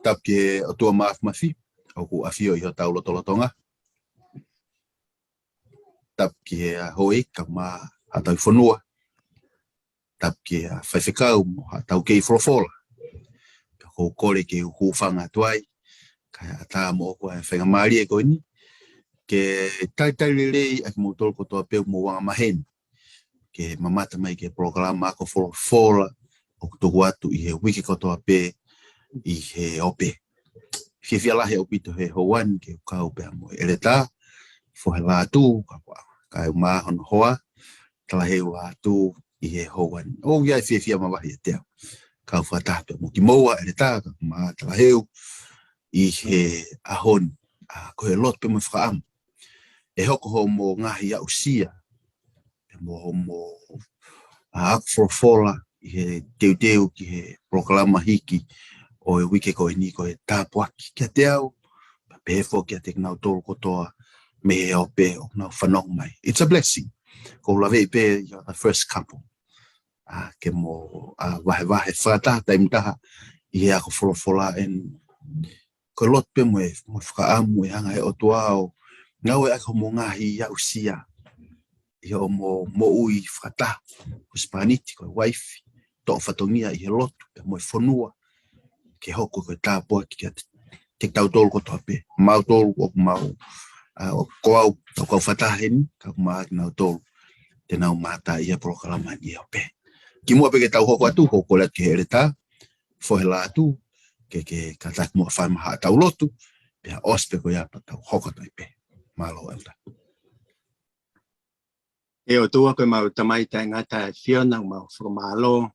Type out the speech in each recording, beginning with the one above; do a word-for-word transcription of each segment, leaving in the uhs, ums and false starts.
Tapu ki he ʻOtua Mafimafi ʻoku ʻafio ʻi hotau lotolotonga. Tapu ki he houʻeiki kae ʻumaʻā haʻatau fonua. Tapu ki he faifekau mo haʻatau kei folofola. Pea ʻoku ou kole ke u hūfanga atu ai kae ʻatā moʻoku ʻa e faingamālie ko eni ke talitali lelei ʻa kimoutolu kotoa pē ʻoku mou angamaheni ke mamata mai ki he polokalama ako folofola ʻoku tuku atu ʻi he uike kotoa pē ʻi he ope. Fiefia lahi ʻaupito he houa ni ke u kau pea mo ʻEletā Fohe Lātū, kae ʻumaʻā hono hoa, Talaheu Lātū, ʻi he houa ni. ʻOku ʻi ai e fiefia makehe ʻiate au ke kau fakataha pea mo kimoua ʻEletā kae ʻumaʻā Talaheu ʻi he ʻaho ni, ʻa, ko e lotu pē mo e fakaʻamu ʻe hoko hoʻomo ngaahi aʻusia pea mo hoʻomo, ʻa, ako folofola ʻi he teuteu ki he polokalama hiki ʻo e uike ko eni, ko e tāpuaki kiate au, pea pehē foki kiate kinautolu kotoa mei he ope ʻoku nau fanongo mai. It's a blessing. ʻOku ou laveʻi pē, you're the first couple. ʻA, ke mo, ʻa, vahevahe fakataha taimi taha ʻi he ako folofola, and ko e lotu pē mo e, mo e fakaʻamu ʻe hanga ʻe he ʻOtua ʻo ngāue ʻaki hoʻomo ngaahi aʻusia ʻi hoʻomo moʻui fakataha, ko e husepāniti, ko e uaifi, toʻo fatongia ʻi he lotu pea mo e fonua, ke hoko ko e tāpuaki kiate kitautolu kotoa pē. Mautolu ʻoku mau, ʻa, ʻoku ou, ʻoku ou fakataha heni, kae ʻumaʻā kinautolu te nau mamata ʻi he polokalama ni ʻi he ope. Kimuʻa pea ke tau hoko atu, ʻoku ou kole atu ki he ʻEletā Fohe Lātū ke, ke kātaki muʻa ʻo fai mai haʻatau lotu, pea ʻosi pē ko ia pea tau hoko atu ai pē. Mālō ʻEletā. ʻE ʻOtua ko ʻemau Tamai taʻengata ʻa e ʻAfiona, ʻoku mau fakamālō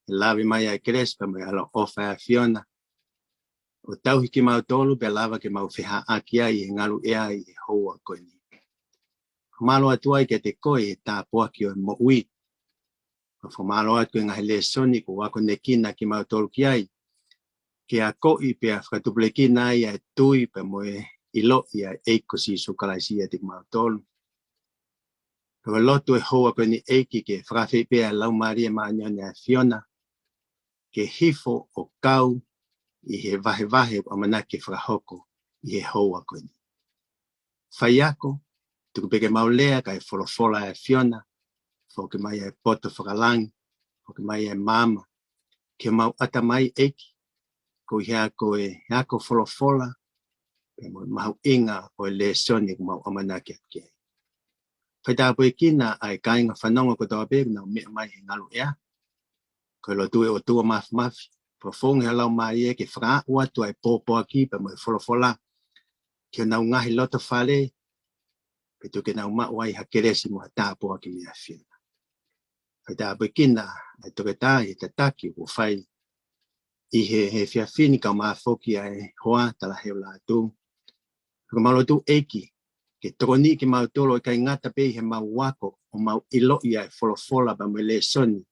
he lave mai ʻa e kelesi pea mo e ʻaloʻofa ʻa e ʻAfiona ʻo tauhi kimautolu pea lava ke mau feʻiloaki ai ʻi he ngaluʻea ʻi he houa ko eni. Mālō atu ai kiate koe he tāpuaki ʻo e moʻui. Mau fakamālō atu he ngaahi lēsoni kuo akonekina kimautolu ki ai, ke akoʻi pea fakatupulekina ai ʻa e tui pea mo e ʻiloʻi ʻa e ʻEiki ko Sīsū Kalaisi ʻiate kimautolu. Pea ʻoku ou lotu he houa ko eni ʻEiki ke fakaafeʻi pē ʻa e Laumālie Māʻoniʻoni ʻa e ʻAfiona ke hifo ʻo kau ʻi he vahevahe ʻoku ʻamanaki ke fakahoko ʻi he houa ko eni. Faiako, tuku pē ke mau lea kae folofola ʻa e ʻAfiona, foki mai ʻa e poto fakalangi, foki mai ʻa e maama ki homau ʻatamai ʻEiki, koeʻuhi ko e ako folofola pea mo e mahuʻinga ʻo e lēsoni ʻoku mau ʻamanaki atu ki ai. Faitāpuekina ʻa e kāinga fanongo kotoa pē ʻoku nau meʻa mai he ngaluʻea. Ko e lotu ʻe ʻOtua Mafimafi, fakafofonga ho Laumālie ke fakaaʻu atu ʻa e pōpoaki pea mo e folofola ki honau ngaahi loto fale, pea tuku ke nau maʻu ai ha kelesi mo ha tāpuaki mei he ʻAfiona. Faitāpuekina ʻa e toketā ʻi he tataki kuo fai ʻi he, he efiafi ni kae ʻumaʻā foki ʻa e hoa Talaheu Lātū. Pea ʻoku mau lotu ʻEiki ke tokoniʻi kimautolu ʻo ʻikai ngata pē ʻi heʻemau ako ʻo mau ʻiloʻi ʻa e folofola pea mo e lēsoni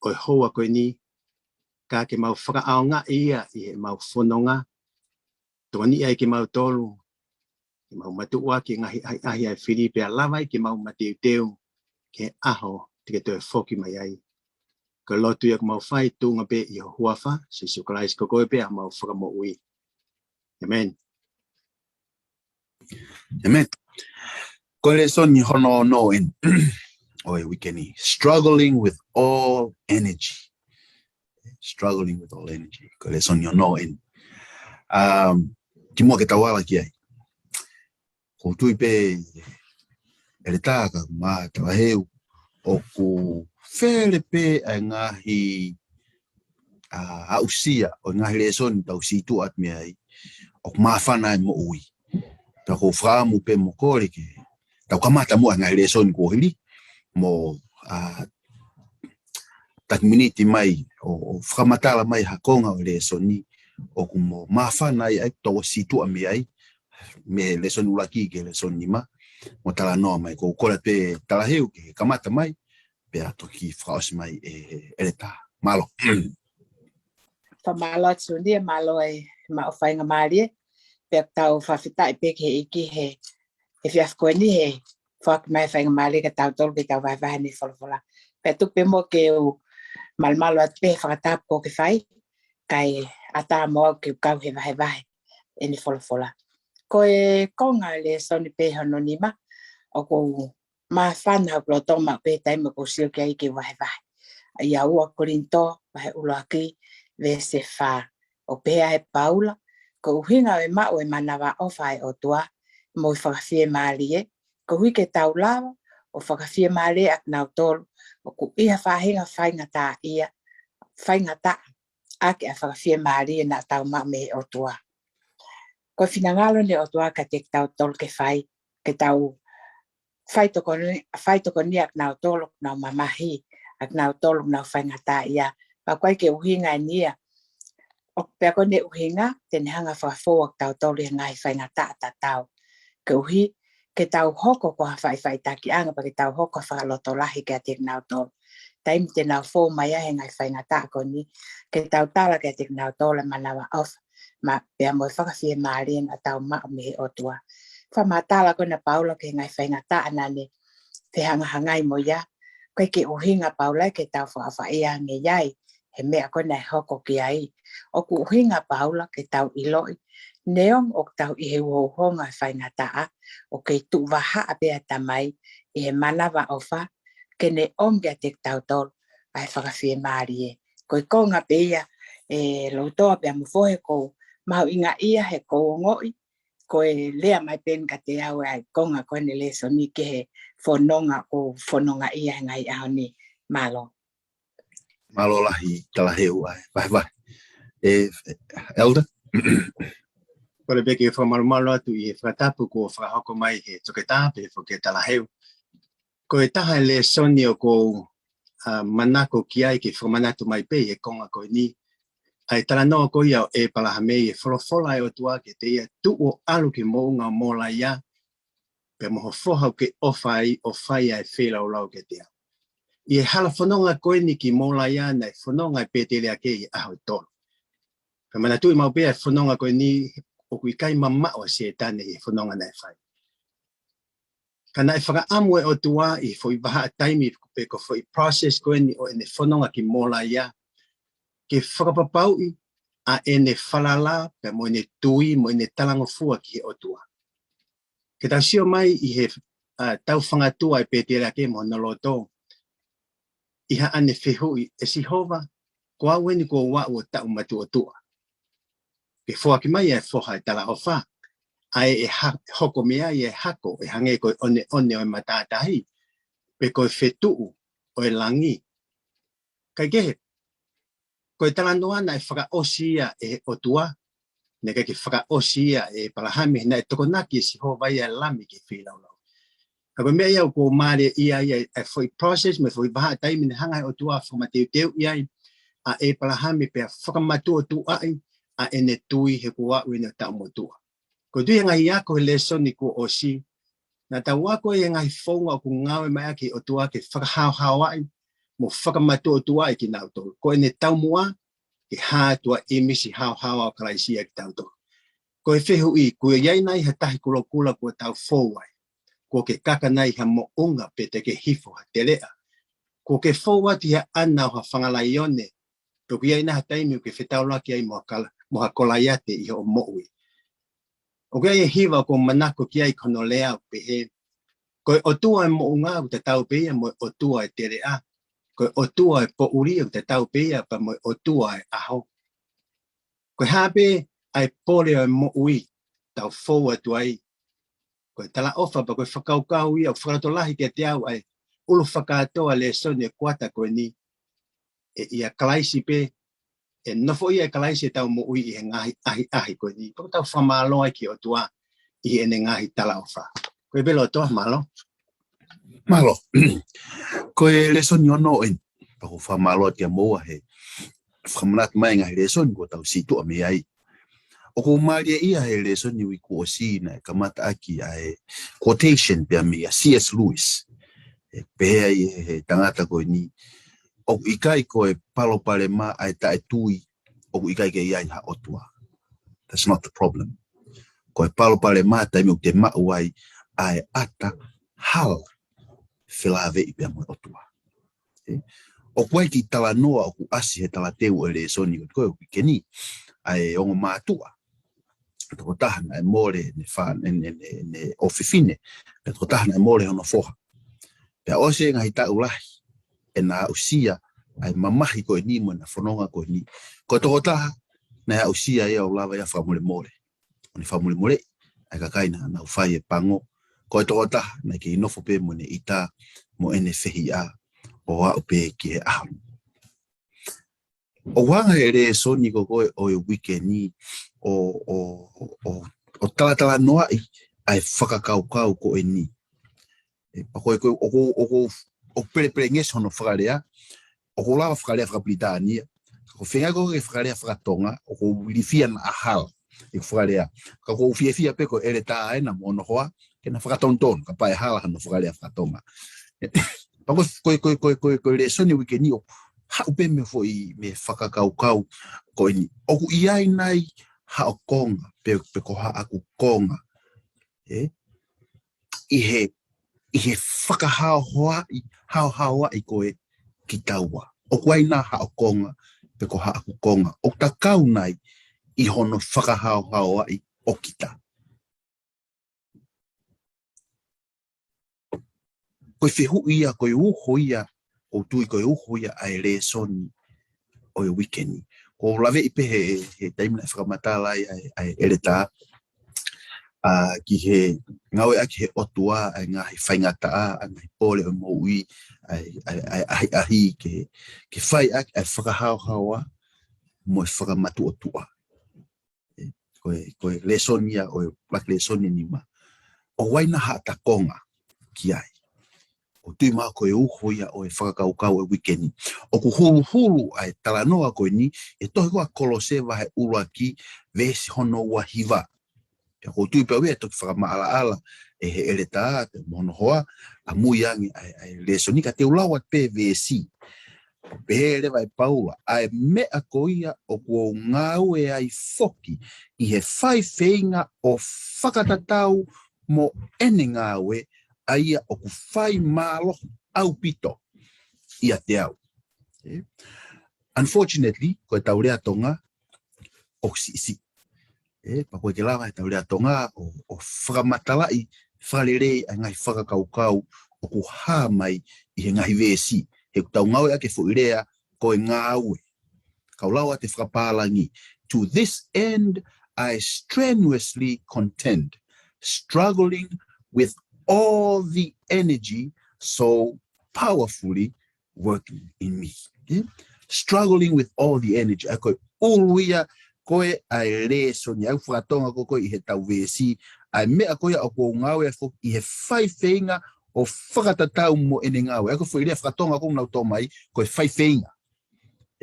ʻo e houa ko eni, ka ke mau fakaʻaongaʻi ia ʻi heʻemau fononga. Tokoniʻi ai kimautolu ke mau matuʻuaki e ngaahi ʻahiʻahi ʻa e fili pea lava ai ke mau mateuteu ki he ʻaho te ke toe foki mai ai. Ko e lotu ia ʻoku mau fai tuʻunga pē ʻi ho huafa, Sīsū Kalaisi ko koe pē ʻa homau Fakamoʻui. ʻĒmeni. ʻĒmeni. Ko e lēsoni hono ono eni ʻo e uike ni, Struggling with All Energy. Struggling with All Energy. Ko e lēsoni ono eni. Um, kimuʻa ke tau ala ki ai, ʻoku ou tui pē ʻEletā kae ʻumaʻā Talaheu ʻoku fele pē ʻa e ngaahi, ʻa, aʻusia ʻo e ngaahi lēsoni tau situʻa atu mei ai, ʻoku māfana e moʻui. Pea ʻoku ou fakaʻamu pē mo kole ke tau kamata muʻa e ngaahi lēsoni kuo hili mo, ʻa, taki miniti mai ʻo, ʻo fakamatala mai ha konga ʻo e lēsoni ʻoku mo māfana ai ʻa e tau situʻa mei ai, mei he lēsoni ʻuluaki ki he lēsoni nima, mo talanoa mai. ʻOku ou kole pē Talaheu ke kamata mai pea toki fakaʻosi mai ʻe ʻEletā. Mālō. Fakamālō atu Sione, mālō e maʻu faingamālie. Pea tau fakafetaʻi pē ki he ʻEiki he efiafi ko eni he foaki mai faingamālie kiate kitautolu ke tau vahevahe ʻene folofola. Pea tuku pē muʻa ke u malumalu atu pē he fakatapu kuo ke fai, kae ʻatā mo au ke u kau he vahevahe ʻene folofola. Ko e konga lēsoni pē hono nima, ʻoku ou māfana hoku loto maʻu pē taimi ʻoku ou sio ki ai ke vahevahe. ʻI he ua Kolinitō, vahe ʻuluaki, veesi fā. ʻOku pehē ʻe Paula, ko e ʻuhinga ʻo e maʻu e manavaʻofa ʻa e ʻOtua, mo e fakafiemālie, koeʻuhi ke tau lava ʻo fakafiemālie ʻakinautolu ʻoku ʻi ha faʻahinga faingataʻaʻia, faingataʻa ʻaki ʻa e fakafiemālie naʻa tau maʻu mei he ʻOtua. Ko e finangalo ʻene ʻOtua kiate kitautolu ke fai, ke tau faitokoni, faitokoni ʻakinautolu ʻoku nau mamahi, ʻakinautolu ʻoku nau faingataʻaʻia. Pea ʻoku ʻikai ke ʻuhinga eni ia. ʻOku pea ko ʻene ʻuhinga, te ne hanga fakafou ʻakitautolu ʻi he ngaahi faingataʻa tatau. Koeʻuhi, ke tau hoko ko ha faʻifaʻitakiʻanga, pea ke tau hoko fakalotolahi kiate kinautolu. Taimi te nau fou mai ai he ngaahi faingataʻa ko eni, ke tau tala kiate kinautolu e manavaʻofa, ma, pea mo e fakafiemālie naʻa tau maʻu mei he ʻOtua. Fakamatala ko ena ʻa Paula ki he ngaahi faingataʻa naʻa ne fehangahangai mo ia, ʻoku ʻikai ke ʻuhinga ʻa Paula ke tau fakaʻofaʻia ange ia ʻi he meʻa ko ena ʻe hoko ki ai. ʻOku ʻuhinga ʻa Paula ke tau ʻiloʻi, neongo ʻoku tau ʻi he uhouhonga e faingataʻa, ʻoku kei tuʻu vahaʻa pē ʻa e Tamai ʻi he manavaʻofa, ke ne ʻomi kiate kitautolu ʻa e fakafiemālie. Ko e konga pē ia, ʻe Loutoa pea mo Fohe, ʻoku ou mahuʻingaʻia he ʻoku ou ongoʻi, ko e lea mai pē eni kiate au ʻa e konga ko eni lēsoni ki he fononga ʻoku ou fonongaʻia he ngaahi ʻaho ni. Mālō. Mālō lahi Talaheu ʻa e vahevahe. ʻE, Elder? Kole pē ke fakamalumalu atu ʻi he fakatapu kuo fakahoko mai he toketā pea foki ʻe Talaheu. Ko e taha e lēsoni ʻoku ou, ʻa, manako ki ai ke fakamanatu mai pē ʻi he konga ko eni, ʻa e talanoa ko ia ʻo ʻEpalahame ʻi he folofola ʻa e ʻOtua kiate ia, tuʻu ʻo ʻalu ki he moʻunga ʻo Molaia, pea mo ho foha ʻoku ke ʻofa ai, ʻo fai ʻa e feilaulau kiate au. ʻI he hala fononga ko eni ki Molaia, naʻe fononga ʻa e pēteliake ʻi he ʻaho ʻe tolu. Pea manatuʻi maʻu pē ʻa e fononga ko eni, ʻoku ʻikai mamaʻo ʻa Sētane ʻi he fononga naʻe fai. Ka naʻe fakaʻamu ʻa e ʻOtua ʻi he foʻi vahaʻa taimi pe ko e foʻi process ko eni ʻo ʻene fononga ki Molaia, ke fakapapauʻi ʻa ʻene falala pea mo ʻene tui mo ʻene talangofua ki he ʻOtua. Ke tau sio mai ʻi he, ʻa, tau fangatua ʻa e pēteliake mo hono loto, ʻi haʻane fehuʻi, ʻE Sihova, ko au eni kuo u aʻu ʻo taʻu matuʻotuʻa. Ke foaki mai ʻa e foha ʻo e talaʻofa, ʻa ē ʻe ha-, hoko mei ai ʻa e hako ʻe hangē ko e ʻoneʻone ʻo e matātahi, pe ko e fetuʻu ʻo e langi. Kaekehe, ko e talanoa naʻe fakaʻosi ia ʻe he ʻOtua, naʻe ʻikai ke fakaʻosi ia ʻe ʻEpalahame, naʻe tokonaki ʻe Sihova ia ʻa e lami ki he feilaulau. Ka ko e meʻa ia ʻoku ou mālieʻia ai ʻa e foʻi process mo e foʻi vahaʻa taimi naʻe hanga ʻe he ʻOtua ʻo fakamateuteuʻi ai ʻa ʻEpalahame pea fakamatuʻotuʻaʻi ʻa ʻene tui he kuo aʻu eni ʻo taʻu motuʻa. Ko e tui he ngaahi ako he lēsoni kuo ʻosi, naʻa tau ako ʻi he ngaahi founga ʻoku ngāue mai ʻaki ʻe he ʻOtua ke fakahaohaoaʻi mo fakamatuʻotuʻaʻi kinautolu. Ko ʻene taumuʻa ke hā atu ʻa e ʻīmisi haohaoa ʻo Kalaisi ʻiate kitautolu. Ko e fehuʻi, kuo ʻi ai nai ha tahi kulokula kuo tau fou ai? Kuo ke kaka nai ha moʻunga pe te ke hifo ha teleʻa? Kuo ke fou atu ʻi ha ʻana ʻo ha fanga laione? Pe ʻoku ʻi ai nai ha taimi ʻoku ke fetaulaki ai mo ha kala-, mo ha Kolaiate ʻi hoʻo moʻui? ʻOku ʻi ai e hiva ʻoku ou manako ki ai, ko hono lea ʻoku pehē, ko e ʻOtua ʻo e moʻunga ʻoku tatau pē ia mo e ʻOtua ʻo e teleʻa. Ko e ʻOtua ʻo e poʻuli ʻoku tatau pē ia pea mo e ʻOtua ʻo e ʻaho. Ko e hā pē ʻa e pole ʻo e moʻui ʻoku tau fou atu ai? Ko e talaʻofa pea ko e fakakaukau ia ʻoku fakalotolahi kiate au ʻa e ʻulu fakakātoa ʻo e lēsoni ʻo e kuata ko eni. ʻE ʻia Kalaisi pē, ʻe nofoʻia ʻe Kalaisi ʻetau moʻui ʻi he ngaahi ʻahiʻahi ko eni. Pea ʻoku tau fakamālō ai ki he ʻOtua ʻi heʻene ngaahi talaʻofa. Ko ia pē Loutoa, mālō. Mālō. Ko e lēsoni ono eni, pea ʻoku ou fakamālō atu kiate kimoua he fakamanatu mai e ngaahi lēsoni kuo tau situʻa mei ai. ʻOku ou mālieʻia he lēsoni uike kuo ʻosi naʻe kamata ʻaki ʻa e quotation pea mei a C S Lewis. ʻE pehē ai ʻe he tangata ko eni, ʻoku ʻikai ko e palopalema ʻa e taʻetui ʻoku ʻikai ke ʻi ai ha ʻOtua. That's not the problem. Ko e palopalema taimi ʻoku te maʻu ai ʻa e ʻata hala felāveʻi pea mo e ʻOtua. ʻE, ʻoku ʻi ai e kiʻi talanoa ʻoku ʻasi he talateu ʻo e lēsoni ko ē ʻo e uike ni. ʻa e ongo mātuʻa, tokotaha naʻe mole ʻene fa-, ʻene, ʻene, ʻene ʻofefine, pea tokotaha naʻe mole hono foha. Pea ʻosi e ngaahi taʻu lahi ʻena aʻusia ʻa e mamahi ko eni mo ʻena fononga ko eni. Ko e tokotaha naʻe aʻusia ia ʻo lava ia ʻo fakamolemole. ʻO ne fakamolemoleʻi ʻa e kakai naʻa nau fai e pango. Ko e tokotaha naʻe kei nofo pē mo ʻene ʻita mo ʻene fehiʻa ʻo aʻu pē ki he ʻaho ni. ʻOku hanga ʻe he lēsoni ko ē ʻo e uike ni ʻo, ʻo, ʻo, ʻo talatalanoaʻi ʻa e fakakaukau ko eni. ʻE, pea ko e, ko e, ʻoku, ʻoku, ʻoku pelepelengesi hono fakalea, ʻoku lava fakalea fakapilitānia. Ko e feinga ko ē ke fakalea fakatonga, ʻoku ou ilifia naʻa hala ʻeku fakalea. Ka ʻoku ou fiefia pē ko e ʻeletā ʻena mo hono hoa, ke na fakatonutonu, kapau ʻe hala hano fakalea fakatonga. Pea ko e, ko e, ko e, ko e, ko e, ko e lēsoni uike ni ʻoku haʻu pē mei he foʻi, mei he fakakaukau ko eni. ʻOku ʻi ai nai haʻo konga, pe, pe ko haʻaku konga. ʻE? ʻI he, ʻi he fakahaohaoaʻi, haohaoaʻi ko ē kitaua. ʻOku ʻi ai nai haʻo konga, pe ko haʻaku konga. ʻOku ta kau nai ʻi hono fakahaohaoaʻi ʻo kita. Ko e fehuʻi ia, ko e uho ia, ʻoku ou tui ko e uho ia ʻa e lēsoni ʻo e uike ni. ʻOku ou laveʻi pē he, he taimi naʻe fakamatala ai ʻa e, ʻa e ʻeletā, ʻa, ki he ngāueʻaki ʻe he ʻOtua ʻa e ngaahi faingataʻa, ʻa e ngaahi pole ʻo e moʻui, ʻa e, ʻa e, ʻa e ʻahiʻahi ke, ke fai ʻaki ʻa e fakahaohaoa mo e fakamatuʻotuʻa. ʻE, ko e, ko e lēsoni ia ʻo e ʻuluaki lēsoni ʻe nima. ʻOku ʻi ai nai haʻata konga ki ai. ʻOku ou tui mai ko e uho ia ʻo e fakakaukau ʻo e uike ni. ʻOku huluhulu ʻa e talanoa ko eni ʻi he tohi ko ē ʻa Kolose vahe ʻuluaki veesi hono ua hiva. Pea ʻoku ou tui pē au ia ʻe toki fakamaʻalaʻala ʻe he ʻeletā, pea mo hono hoa, ʻamui ange ʻa e, ʻa e lēsoni, ka te u lau atu pē veesi. Pehē leva ʻe Paula, ʻa e meʻa ko ia ʻoku ou ngāue ai foki ʻi he faifeinga ʻo fakatatau mo ʻene ngāue, ʻa ia ʻoku fai mālohi ʻaupito ʻiate au. ʻE? Unfortunately, ko e tau lea Tonga, ʻoku siʻisiʻi. ʻE, pea ʻoku ʻikai ke lava ʻe he tau lea Tonga ʻo, ʻo fakamatalaʻi fakalelei ʻa e ngaahi fakakaukau ʻoku hā mai ʻi he ngaahi veesi. He ʻoku tau ngāueʻaki e foʻi lea ko e ngāue. Kau lau atu e fakapālangi. To this end, I strenuously contend, struggling with all the energy so powerfully working in me. ʻE? Struggling with all the energy. ʻA ia ko e ʻulu ia ko ē ʻa e lēsoni, ʻa e fakatonga ko ē ʻi he tau veesi, ʻa e meʻa ko ia ʻoku ou ngāue ai foki ʻi he faifeinga ʻo fakatatau mo ʻene ngāue. ʻA ia ko e foʻi lea fakatonga ʻoku nau tō mai, ko e faifeinga.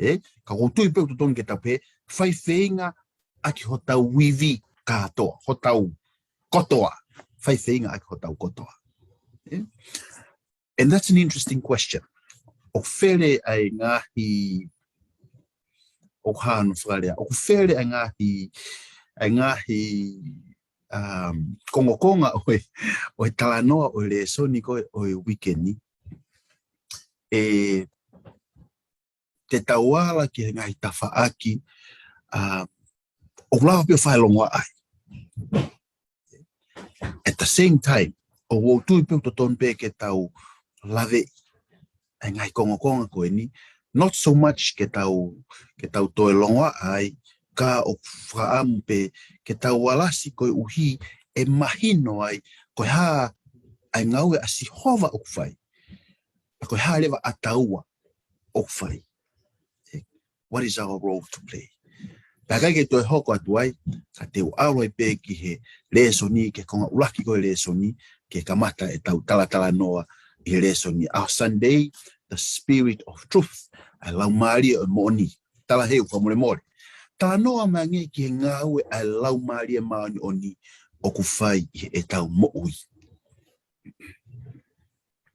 ʻE? Ka ʻoku ou tui pē ʻoku totonu ke tau pehē, faifeinga ʻaki hotau ivi kātoa, hotau kotoa. Faifeinga ʻaki hotau kotoa. ʻE? And that's an interesting question. ʻOku fele ʻa e ngaahi, ʻoku hā hono fakalea, ʻoku fele ʻa e ngaahi, ʻa e ngaahi, um, kongokonga ʻo e, ʻo e talanoa ʻo e lēsoni ko ē ʻo e uike ni. ʻE, te tau ala ki he ngaahi tafaʻaki, um, ʻoku lava pē ʻo fai e longoaʻa ai. At the same time, ʻoku ou tui pē ʻoku totonu pē ke tau lave ʻa e ngaahi kongokonga ko eni, not so much ke tau, ke tau toe longoaʻa ai, ka ʻoku fakaʻamu pē ke tau alasi koeʻuhi ʻe mahino ai ko e hā ʻa e ngāue ʻa Sihova ʻoku fai. Pea ko e hā leva ʻa taua ʻoku fai. What is our role to play? Pea ʻikai ke toe hoko atu ai, ka te u ʻalu ai pē ki he lēsoni, ki he konga ʻuluaki ko ē lēsoni, ke kamata e tau talatalanoa ʻi he lēsoni. ʻAho Sunday, the spirit of truth, ʻa e laumālie ʻo e moʻoni. Tala he u fakamolemole. Talanoa mai ange ki he ngāue ʻa e laumālie māʻoniʻoni ʻoku fai ʻi heʻetau moʻui.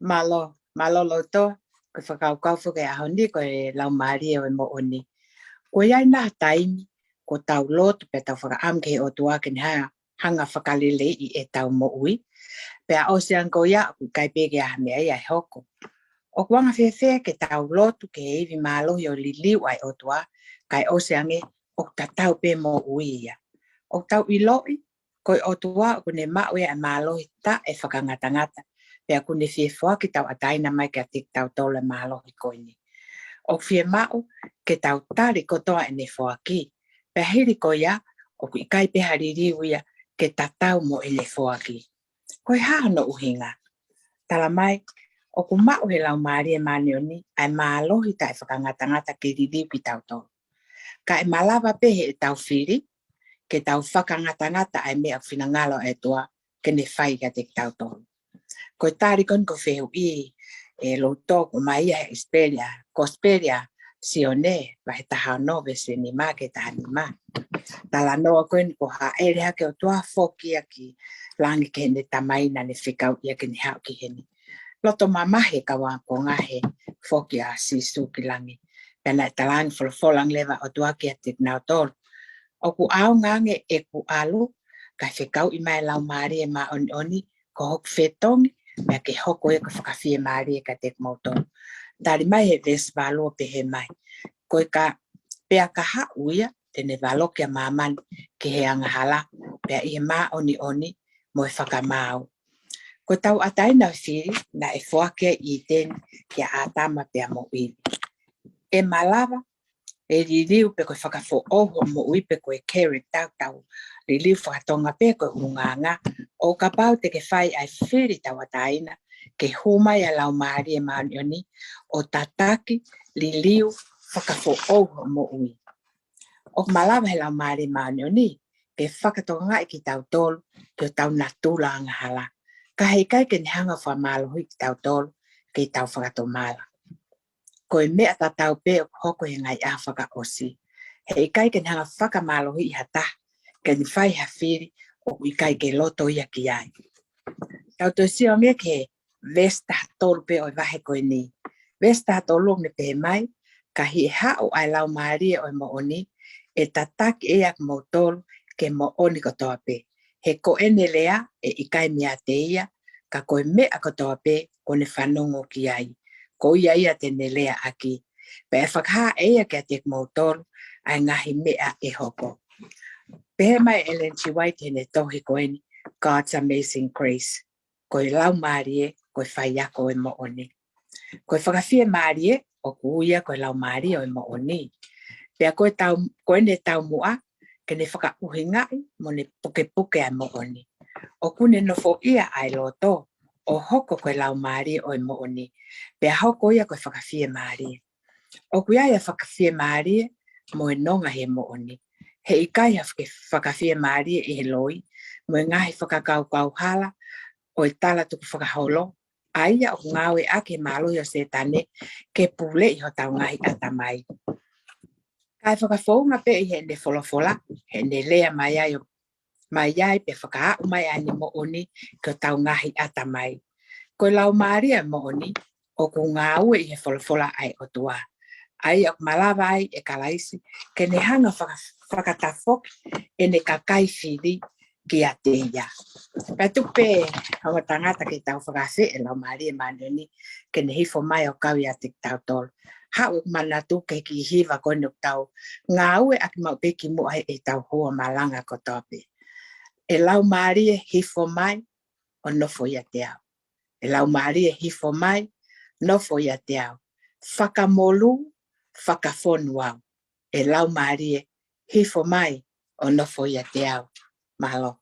Mālō, mālō Loto, ko e fakakaukau foki ʻa e ʻaho ni ko e laumālie ʻo e moʻoni. ʻOku ʻi ai nai ha taimi, ʻoku tau lotu pea tau fakaʻamu ki he ʻOtua ke ne hanga fakaleleiʻi ʻetau moʻui. Pea ʻosi ange ko ia, ʻoku ʻikai pē ke ʻi ai ha meʻa ia ʻe hoko. ʻOku anga fēfē ke tau lotu ki he ivi mālohi ʻo e liliu ʻa e ʻOtua, kae ʻosi ange ʻoku tatau pē moʻui ia. ʻOku tau ʻiloʻi, ko e ʻOtua ʻoku ne maʻu ʻa e mālohi taʻefakangatangata, pea ʻoku ne fie foaki tauʻatāina mai kiate kitautolu e mālohi ko eni. ʻOku fiemaʻu ke tau tali kotoa ʻene foaki, pea hili ko ia, ʻoku ʻikai pē ha liliu ia ke tatau mo ʻene foaki. Ko e hā hono ʻuhinga? Tala mai, ʻoku maʻu he Laumālie Māʻoniʻoni ʻa e mālohi taʻefakangatangata ke liliu kitautolu. Ka ʻe malava pē heʻetau fili ke tau fakangatangata ʻa e meʻa ʻoku finangalo ʻa e ʻOtua ke ne fai kiate kitautolu. Ko e tali ko eni ko e fehuʻi ʻe loto ko mai ia he Kosipeli ʻa, Kosipeli ʻa Sione, vahe taha ono veesi nima ki he taha nima. Talanoa ko eni ko e hāʻele hake ʻa e ʻOtua foki ia ki langi ki heʻene Tamai naʻa ne fekau ia ke ne haʻu ki heni. Loto mamahi e kau ākonga he foki ʻa Sīsū ki langi. Pea naʻe talaange folofola ange leva ʻa e ʻOtua kiate kinautolu, ʻoku ʻaonga ange ʻeku ʻalu, kae fekauʻi mai e Laumālie Māʻoniʻoni ko hoku fetongi, meʻa ke hoko ia ko e fakafiemālie kiate kimoutolu. Tali mai he veesi valu ʻo pehē mai, ko e ka, pea ka haʻu ia, te ne valoki ʻa māmani ki he angahala, pea ʻi he māʻoniʻoni mo e fakamaau. Ko e tauʻatāina ʻo e fili naʻe foaki ʻi ʻĪteni kia ʻĀtama pea mo ʻIvi. ʻE malava e liliu pe ko e fakafoʻou hoʻo moʻui pe ko e character, tau liliu fakatonga pē ko e ʻulungaanga, ʻo kapau te ke fai ʻa e fili tauʻatāina, ke hū mai ʻa e Laumālie Māʻoniʻoni ʻo tataki, liliu, fakafoʻou hoʻo moʻui. ʻOku malava he Laumālie Māʻoniʻoni ke fakatokangaʻi kitautolu ki hotau natula angahala, ka heʻikai ke ne hanga ʻo fakamālohiʻi kitautolu ke tau fakatomala. Ko e meʻa tatau pē ʻoku hoko he ngaahi ʻaho fakaʻosi. Heʻikai ke ne hanga ʻo fakamālohiʻi ha taha ke ne fai ha fili ʻoku ʻikai ke loto ia ki ai. Tau toe sio ange ki he veesi taha tolu pē ʻo e vahe ko eni. Veesi taha tolu ʻoku ne pehē mai, ka ʻi he haʻu ʻa e Laumālie ʻo e moʻoni, ʻe tataki ʻe ia kimoutolu ki he moʻoni kotoa pē. He ko ʻene lea ʻe ʻikai meiate ia, ka ko e meʻa kotoa pē kuo ne fanongo ki ai, ko ia ia te ne leaʻaki. Pea ʻe fakahā ʻe ia kiate kimoutolu ʻa e ngaahi meʻa ʻe hoko. Pehē mai ʻe Ellen G. White heʻene tohi ko eni, God's Amazing Grace. Ko e Laumālie, ko e faiako ʻo e moʻoni. Ko e fakafiemālie, ʻoku ui ia ko e Laumālie ʻo e moʻoni. Pea ko e tau, ko ʻene taumuʻa, ke ne fakaʻuhingaʻi mo ne pukepuke ʻa e moʻoni. ʻOku ne nofoʻia ʻa e loto, ʻo hoko ko e Laumālie ʻo e moʻoni. Pea hoko ia ko e fakafiemālie. ʻOku ʻi ai ʻa e fakafiemālie mo e nonga he moʻoni. Heʻikai ha faka-, fakafiemālie ʻi he loi, mo e ngaahi fakakaukau hala ʻo e talatukufakaholo, ʻa ia ʻoku ngāueʻaki e mālohi ʻo Sētane ke puleʻi hotau ngaahi ʻatamai. Kae fakafounga pē ʻi heʻene folofola, heʻene lea mai ai ʻo mai ai pea fakaaʻu mai ʻa ʻene moʻoni ki hotau ngaahi ʻatamai. Ko e Laumālie ʻo e moʻoni, ʻoku ngāue ʻi he folofola ʻa e ʻOtua. ʻA ia ʻoku malava ai ʻe Kalaisi ke ne hanga faka-, fakatafoki ʻene kakai fili kiate ia. Pea tuku pē ʻa e tangata ke tau fakaafeʻi e Laumālie Māʻoniʻoni ke ne hifo mai ʻo kau ʻiate kitautolu. Haʻu ʻeku manatu ki he kiʻi hiva ko eni ʻoku tau ngāueʻaki maʻu pē kimuʻa heʻetau houa malanga kotoa pē. ʻE Laumālie hifo mai ʻo nofo ʻiate au. ʻE Laumālie hifo mai, nofo ʻiate au. Fakamolū, fakafonu au. ʻE Laumālie hifo mai ʻo nofo ʻiate au. Mālō.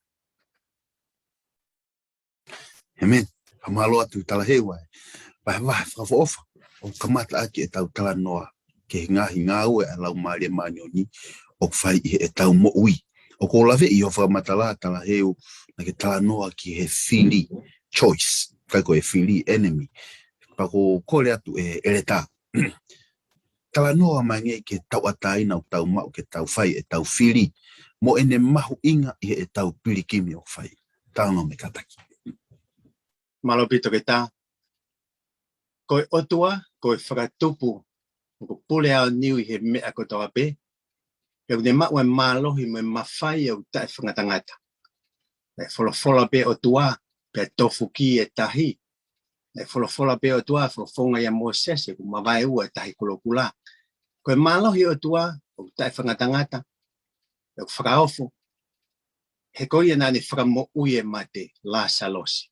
ʻĒmeni. Fakamālō atu Talaheu ʻa e vahevahe fakaʻofoʻofa ʻoku kamata ʻaki ʻetau talanoa ki he ngaahi ngāue ʻa e Laumālie Māʻoniʻoni ʻoku fai ʻi heʻetau moʻui. ʻOku ou laveʻi hoʻo fakamatala Talaheu naʻa ke talanoa ki he fili, choice, ʻikai ko e fili, enemy. Pea ʻoku ou kole atu ʻe ʻEletā, talanoa mai ange ki he tauʻatāina ʻoku tau maʻu ke tau fai ʻetau fili, mo ʻene mahuʻinga ʻi heʻetau pilikimi ʻoku fai. Talanoa mai kātaki. Mālō ʻaupito Toketā. Ko e ʻOtua, ko e fakatupu, ʻoku pule aoniu ʻi he meʻa kotoa pē. Pea ʻoku ne maʻu e mālohi mo e mafai ʻoku taʻefakangatangata. Naʻe folofola pē ʻOtua, pea tofuki e tahi. Naʻe folofola pē ʻOtua, folofola ia Mōsese, kuo mavaeua e Tahi Kulokula. Ko e mālohi ʻOtua, ʻoku taʻefakangatangata, ʻoku fakaofo, he ko ia naʻa ne fakamoʻui e mate, Lāsalosi.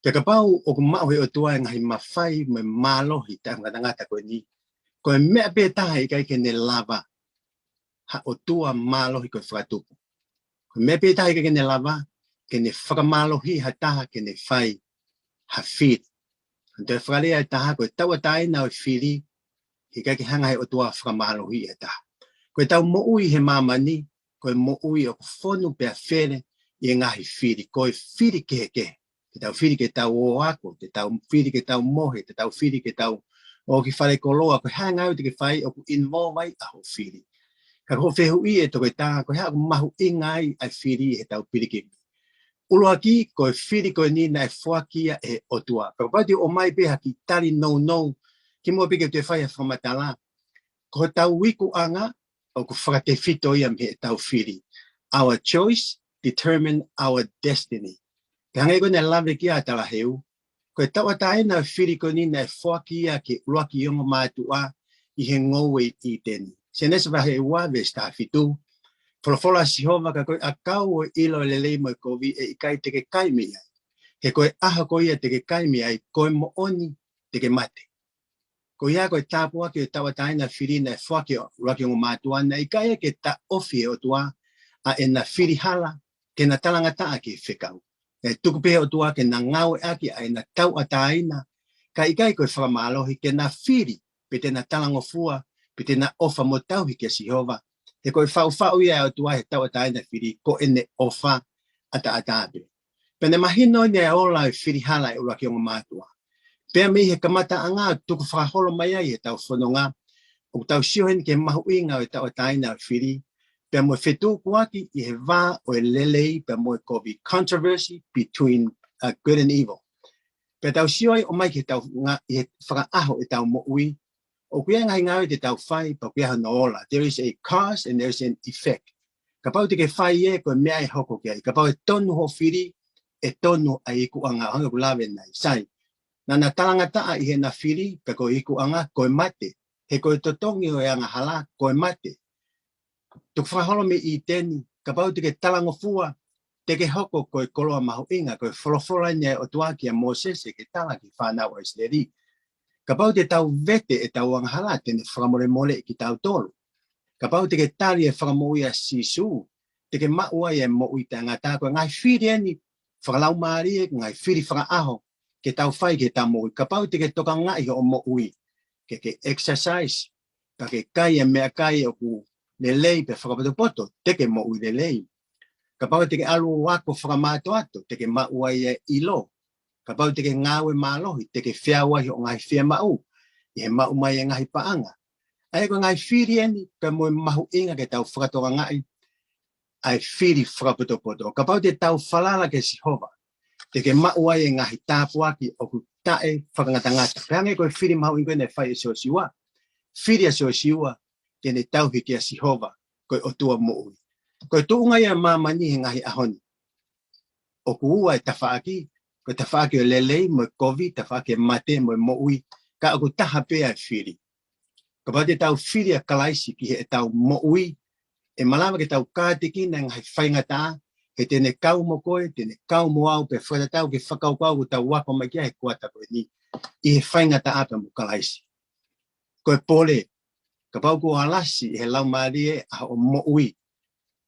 Pea kapau ʻoku maʻu he ʻOtua e ngaahi mafai mo e mālohi taʻengata ko eni, ko e meʻa pē taha ʻe ʻikai ke ne lava ha ʻOtua mālohi ko e fakatupu. Ko e meʻa pē taha ʻe ʻikai ke ne lava, ke ne fakamālohi ha taha ke ne fai ha fili. Ko e toe fakalea ʻe taha, ko e tauʻatāina ʻo e fili, he ʻikai ke hanga he ʻOtua fakamālohi ha taha. Ko ʻetau moʻui he māmani, ko e moʻui ʻoku fonu pea fele ʻi he ngaahi fili, ko e fili kehekehe. Ke tau fili ke tau ō ako, ke tau fili ke tau mohe, ke tau fili ke tau ō ki falekoloa, ko e hā e ngāue te ke fai ʻoku involve ai ʻa hoʻo fili. Ka ko e fehuʻi ʻe toketā, ko e hā ʻoku mahuʻinga ai ʻa e fili he tau pilikimi. ʻUluaki, ko e fili ko eni naʻe foaki ia ʻe he ʻOtua. Kapau te u ʻomai pē ha kiʻi tali nounou, kimuʻa pē ke u toe fai ha fakamatala. Ko hotau ikuʻanga, ʻoku fakatefito ia mei heʻetau fili. Our choice determine our destiny. Pea hangē ko ʻene lave ki ai ʻa Talaheu, ko e tauʻatāina ʻo e fili ko eni naʻe foaki ia ki he ʻuluaki ongo mātuʻa ʻi he ngoue ʻi ʻĪteni. Sēnesi vahe ua veesi taha fitu, folofola ʻa Sihova, ka ko e ʻakau ʻo e ʻilo ʻo e lelei mo e kovi ʻe ʻikai te ke kai mei ai. He ko e ʻaho ko ia te ke kai mei ai, ko e moʻoni te ke mate. Ko ia ko e tāpuaki ʻo e tauʻatāina ʻo e fili naʻe foaki ʻe he ʻuluaki ongo mātuʻa, naʻe ʻikai ke taʻofi ʻe he ʻOtua ʻa ʻena fili hala ke na talangataʻa ki he fekau. Naʻe tuku pē ʻe he ʻOtua ke na ngāueʻaki ʻa ʻena tauʻatāina, ka ʻikai ko e fakamālohi, ke na fili, pe te na talangofua, pe te na ʻofa mo tauhi kia Sihova. He ko e faʻufaʻu ia ʻa e ʻOtua he tauʻatāina ʻo e fili, ko ʻene ʻofa ʻataʻatā pē. Pea ne mahino ʻene ola ʻo e fili hala ʻa e ʻuluaki ongo mātuʻa. Pea mei he kamataʻanga ʻo e tukufakaholo mai ai heʻetau fononga, ʻoku tau sio heni ki he mahuʻinga ʻo e tauʻatāina ʻo e fili, pea mo e fetukuaki ʻi he vā ʻo e lelei pea mo e kovi, controversy between, uh, good and evil. Pea tau sio ai ʻo ʻomai ki heʻetau nga-, ʻi he fakaʻaho ʻetau moʻui, ʻoku ʻi ai e ngaahi ngāue te tau fai, pea ʻoku ʻi ai hono ola. There is a cause and there is an effect. Kapau te ke fai ē, ko e meʻa ʻe hoko ki ai. Kapau ʻe tonu hoʻo fili, ʻe tonu ʻa e ikuʻanga, hangē ko ʻeku lave ʻanenai. Sai, naʻa na talangataʻa ʻi heʻena fili, pea ko e ikuʻanga, ko e mate. He ko e totongi ʻo e angahala, ko e mate. Tukufakaholo mei ʻĪteni, kapau te ke talangofua, te ke hoko ko e koloa mahuʻinga, ko e folofola eni ʻa e ʻOtua kia Mōsese ke tala ki he fānau ʻa ʻIsileli. Kapau te tau vete ʻetau angahala, te ne fakamolemoleʻi kitautolu. Kapau te ke tali e fakamoʻui ʻa Sīsū, te ke maʻu ai e moʻui taʻengata. Ko e ngaahi fili eni fakalaumālie, ngaahi fili fakaʻaho ke tau fai ki heʻetau moʻui. Kapau te ke tokangaʻi hoʻo moʻui, ke ke exercise, ka ke kai e meʻakai ʻoku lelei pea fakapotopoto, te ke moʻui lelei. Kapau te ke ʻalu ʻo ako fakamātoato, te ke maʻu ai e ʻilo. Kapau te ke ngāue mālohi, te ke feau ai hoʻo ngaahi fiemaʻu ʻi he maʻu mai e ngaahi paʻanga. ʻA ia ko e ngaahi fili eni, pea mo e mahuʻinga ke tau fakatokangaʻi ʻa e fili fakapotopoto. Kapau te tau falala kia Sihova, te ke maʻu ai e ngaahi tāpuaki ʻoku taʻefakangatangata. Pea hangē ko e fili mahuʻinga ko ē naʻe fai ʻe Siosiua. Fili ʻa Siosiua, te ne tauhi kia Sihova, ko e ʻOtua moʻui. Ko e tuʻunga ia ʻo māmani he ngaahi ʻaho ni. ʻOku ua e tafaʻaki, ko e tafaʻaki ʻo e lelei mo e kovi, tafaʻaki ʻo e mate mo e moʻui, ka ʻoku taha pē ʻa e fili. Kapau te tau fili ʻa Kalaisi ki heʻetau moʻui, ʻe malava ke tau kātekina e ngaahi faingataʻa, he te ne kau mo koe, te ne kau mo au, pea fakatatau ki he fakakaukau ʻoku tau ako mai ki ai he kuata ko eni, ʻi he faingataʻa pea mo Kalaisi. Ko e pole, kapau kuo alasi ʻe he Laumālie ʻa hoʻo moʻui,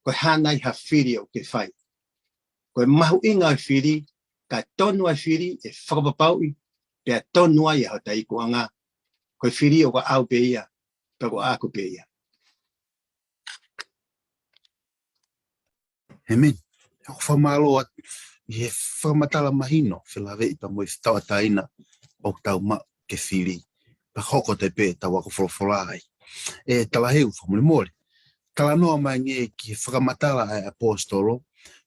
ko e hā nai ha fili ʻoku ke fai? Ko e mahuʻinga ʻo e fili, ka tonu ʻa e fili, ʻe fakapapauʻi, pea tonu ai ʻa hota ikuʻanga. Ko e fili ʻoku ʻaʻau pē ia, pea ʻoku ʻaʻaku pē ia. Amen. ʻOku ou fakamālō atu ʻi he fakamatala mahino, felāveʻi pea mo e tauʻatāina ʻoku tau maʻu ke fili. Pea hoko atu pē ʻetau ako folofola ai. ʻE Talaheu, fakamolemole. Talanoa mai angē ki he fakamatala ʻa e ʻaposetolo,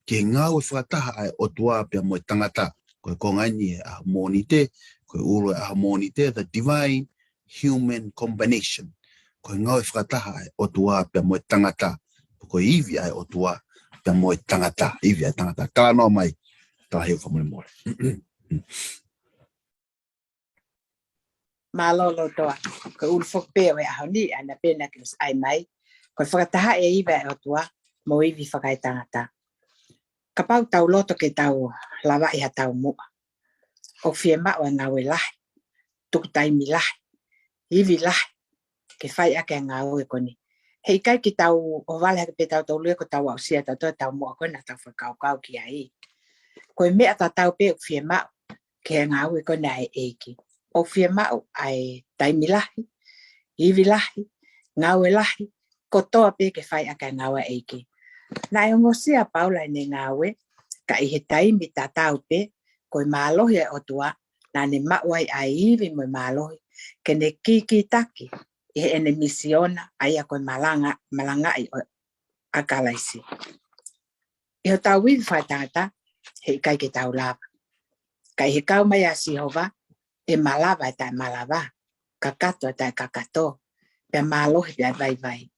ki he ngāue fakataha ʻa e ʻOtua pea mo e tangata. Ko e konga eni e ʻaho Mōnite, ko e ʻulu e ʻaho Mōnite, the divine human combination. Ko e ngāue fakataha ʻa e ʻOtua pea mo e tangata. Ko e ivi ʻa e ʻOtua pea mo e tangata. Ivi ʻa e tangata. Talanoa mai, Talaheu, fakamolemole. Mālō lotoa. Ko e ʻulu foki pē ʻo e ʻaho ni, ʻa ia pē naʻa ke ʻosi ʻai mai. Ko e fakataha e ivi ʻa e ʻOtua mo e ivi fakaetangata. Kapau tau loto ke tau lavaʻi ha taumuʻa, ʻoku fiemaʻu e ngāue lahi, tuku taimi lahi, ivi lahi, ke fai ʻaki e ngāue ko eni. He ʻikai ke tau ʻohovale hake pē tautolu ia ko tau aʻusia tautolu e taumuʻa ko ē naʻa tau fakakaukau ki ai. Ko e meʻa tatau pē ʻoku fiemaʻu ki he ngāue ko eni ʻa e ʻEiki. ʻOku fiemaʻu ʻa e taimi lahi, ivi lahi, ngāue lahi, kotoa pē ke fai ʻaki e ngāue ʻa e ʻEiki. Naʻe ongosia ʻa Paula ʻene ngāue, ka ʻi he taimi tatau pē, ko e mālohi ʻa e ʻOtua, naʻa ne maʻu ai ʻa e ivi mo e mālohi, ke ne kīkītaki ʻi heʻene misiona, ʻa ia ko e malanga, malangaʻi ʻo, ʻa Kalaisi. ʻI hotau ivi fakaetangata, he ʻikai ke tau lava. Ka ʻi he kau mai ʻa Sihova, ʻe malava ʻa e taʻemalava, kakato ʻa e taʻekakato, pea mālohi pea vaivai.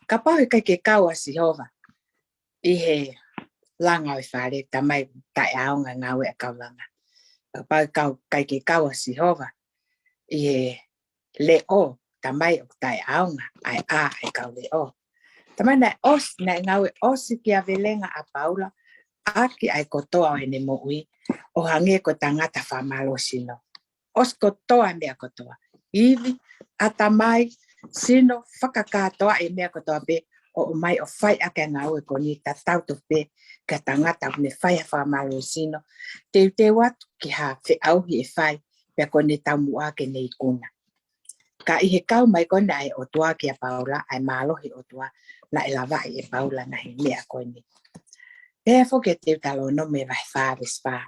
Kapau he ʻikai ke kau ʻa Sihova ʻi he langa ʻo e fale, tamai, taʻeʻaonga e ngāue ʻa e kau langa. Kapau he kau, ʻikai ke kau ʻa Sihova ʻi he leʻo, tamai, ʻoku taʻeʻaonga ʻa e ʻā ʻa e kau leʻo. Tamai, naʻe ʻosi, naʻe ngāue ʻosikiavelenga ʻa Paula ʻaki ʻa e kotoa ʻo ʻene moʻui, ʻo hangē ko e tangata fakamālohisino. ʻOsi kotoa e meʻa kotoa. Ivi, ʻatamai, sino, fakakātoa e meʻa kotoa pē, ʻo ʻomai ʻo fai ʻaki e ngāue ko eni, tatau tofu pē ki he tangata ʻoku ne fai ha fakamālohisino, teuteu atu ki ha feʻauhi ʻe fai, pea ko ʻene taumuʻa ke ne ikuna. Ka ʻi he kau mai ko ena ʻa e ʻOtua kia Paula, ʻa e mālohi ʻOtua, naʻe lavaʻi ʻe Paula ʻa e ngaahi meʻa ko eni. Pea foki ʻa Teutalōnome vahe fā veesi fā.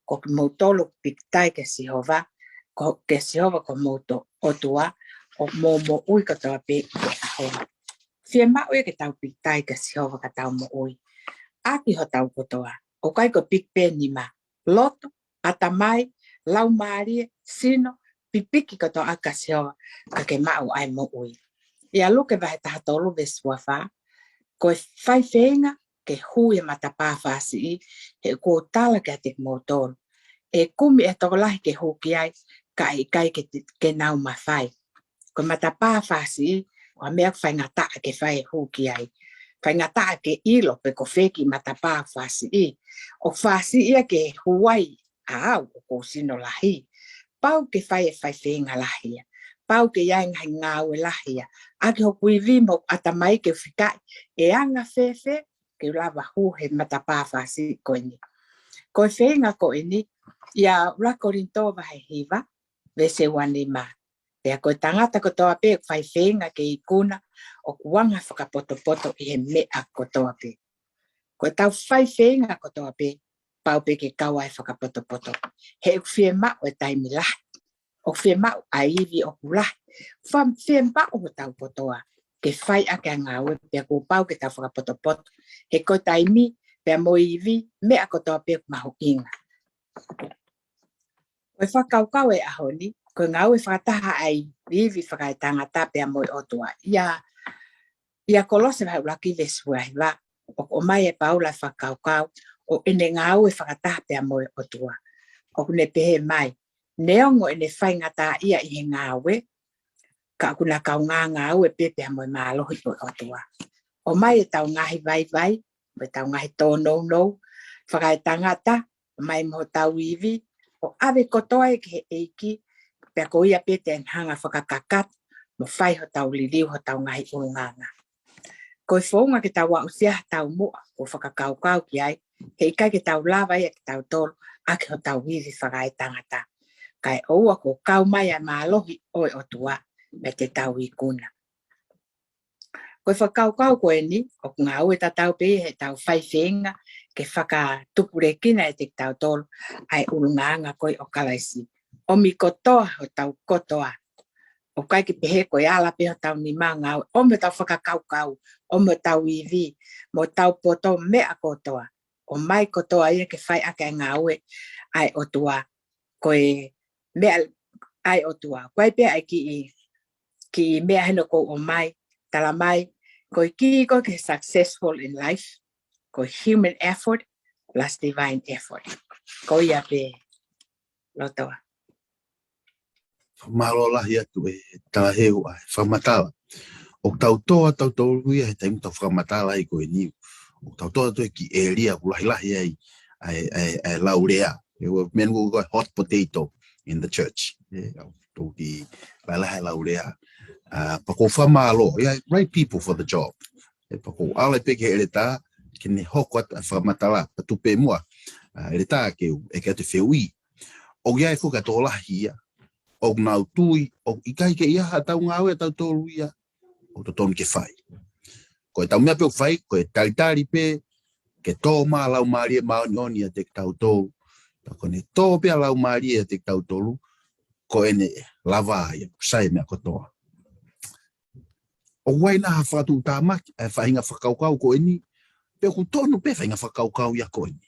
Ko kimoutolu ʻoku pikitai kia Sihova, ko, kia Sihova ko homou ʻOtua, ʻoku mou moʻui kotoa pē ʻi he ʻaho ni. Fiemaʻu ia ke tau pikitai kia Sihova ka tau moʻui. ʻAki hotau kotoa, ʻoku ʻikai ko e piki pē nima, loto, ʻatamai, laumālie, sino, pipiki kotoa kia Sihova, ka ke maʻu ʻa e moʻui. ʻIa Luke vahe taha tolu veesi ua fā, ko e faifeinga ke hū he matapā fāsiʻi, he ʻoku ou tala kiate kimoutolu, ʻe kumi ʻe he tokolahi ke hū ki ai, ka ʻe ʻikai ke, ke nau mafai. Ko e matapā fāsiʻi, ko e meʻa ʻoku faingataʻa ke fai e hū ki ai. Faingataʻa ke ʻilo pe ko fē e kiʻi matapā fāsiʻi. ʻOku fāsiʻi ia ke hū ai ʻa au ʻoku ou sino lahi. Pau ke fai e faifeinga lahi ia. Pau ke ʻi ai e ngaahi ngāue lahi ia. ʻAki hoku ivi mo hoku ʻatamai ke fikaʻi ʻe anga fēfē ke u lava hū he matapā fāsiʻi ko eni. Ko e feinga ko eni, ʻia ʻuluaki Kolinitō vahe hiva, veesi ua nima. Pea ko e tangata kotoa pē ʻoku faifeinga ke ikuna, ʻoku anga fakapotopoto ʻi he meʻa kotoa pē. Ko ʻetau faifeinga kotoa pē, pau pē ke kau ai e fakapotopoto. He ʻoku fiemaʻu e taimi lahi. ʻOku fiemaʻu ʻa e ivi ʻoku lahi. Fa-, fiemaʻu hotau kotoa ke fai ʻaki e ngāue, pea kuo pau ke tau fakapotopoto. He ko e taimi, pea mo e ivi, meʻa kotoa pē ʻoku mahuʻinga. Ko e fakakaukau e ʻaho ni, ko e ngāue fakataha ʻa e ivi fakaetangata pea mo e ʻOtua. ʻIa, ʻia Kolose vahe ʻuluaki veesi ua hiva, ʻoku ʻomai ʻe Paula e fakakaukau ʻo ʻene ngāue fakataha pea mo e ʻOtua. ʻOku ne pehē mai, neongo ʻene faingataʻaʻia ʻi he ngāue, ka ʻoku na kaungā ngāue pē pea mo e mālohi ʻo e ʻOtua. ʻOmai ʻetau ngaahi vaivai, mo ʻetau ngaahi tōnounou fakaetangata, ʻomai mo hotau ivi, ʻo ʻave kotoa ia ki he ʻEiki, pea ko ia pē te ne hanga fakakakato, mo fai hotau liliu hotau ngaahi ʻulungaanga. Ko e founga ke tau aʻusia ha taumuʻa, ko e fakakaukau ki ai, he ʻikai ke tau lava ia kitautolu, ʻaki hotau ivi fakaetangata. Kae ʻoua kuo kau mai ʻa e mālohi ʻo e ʻOtua, mo ʻetau ikuna. Ko e fakakaukau ko eni, ʻoku ngāue tatau pē ʻi heʻetau faifeinga, ke fakatupulekina ʻiate kitautolu, ʻa e ʻulungaanga ko ē ʻo Kalaisi. ʻOmi kotoa hotau kotoa. ʻOku ʻikai ke pehē ko e ala pē hotau nima ngāue, ʻomi hotau fakakaukau, ʻomi hotau ivi, mo hotau poto meʻa kotoa. ʻOmai kotoa ia ke fai ʻaki e ngāue ʻa e ʻOtua. Ko e meʻa ʻa e ʻOtua. Ko e pē ʻa e kiʻi, kiʻi meʻa heno ʻoku ou ʻomai, tala mai, ko e kī ko ē ke successful in life, ko e human effort plus divine effort. Ko ia pē, lotoa. Mālō lahi atu e talaheu ʻa e fakamatala. ʻOku tau tō ʻa tautolu ia he taimi ʻoku tau fakamatala ai ko eni. ʻOku tau tō atu ki he ʻēlia ʻoku lahilahi ai ʻa e, ʻa e, ʻa e laulea. He ʻoku meʻa ko e hot potato in the church. ʻE, ʻoku toki lahilahi ʻa e laulea. Uh, pea ʻoku ou fakamālō, yeah, right people for the job. ʻE, pea ʻoku ou ʻalu pē ki he ʻeletā, ke ne hoko atu ʻa e fakamatala, ʻa e tupe muʻa. Uh, ʻeletā ke u, ʻeke atu e fehuʻi. ʻOku ʻi ai e fuka tokolahi ia. ʻOku nau tui, ʻoku ʻikai ke ʻi ai haʻatau ngāue ʻa tautolu ia. ʻOku totonu ke fai. Ko ʻetau meʻa pē ʻoku fai, ko e talitali pē, ke tō mai ʻa e Laumālie Māʻoniʻoni ʻiate kitautolu. Pea ko ʻene tō pē ʻa e Laumālie ʻiate kitautolu, ko ʻene lava ia, ʻoku sai e meʻa kotoa. ʻOku ʻi ai nai ha fakatuʻutāmaki, ʻa e faʻahinga fakakaukau ko eni, pe ʻoku tonu pē faʻahinga fakakaukau ia ko eni.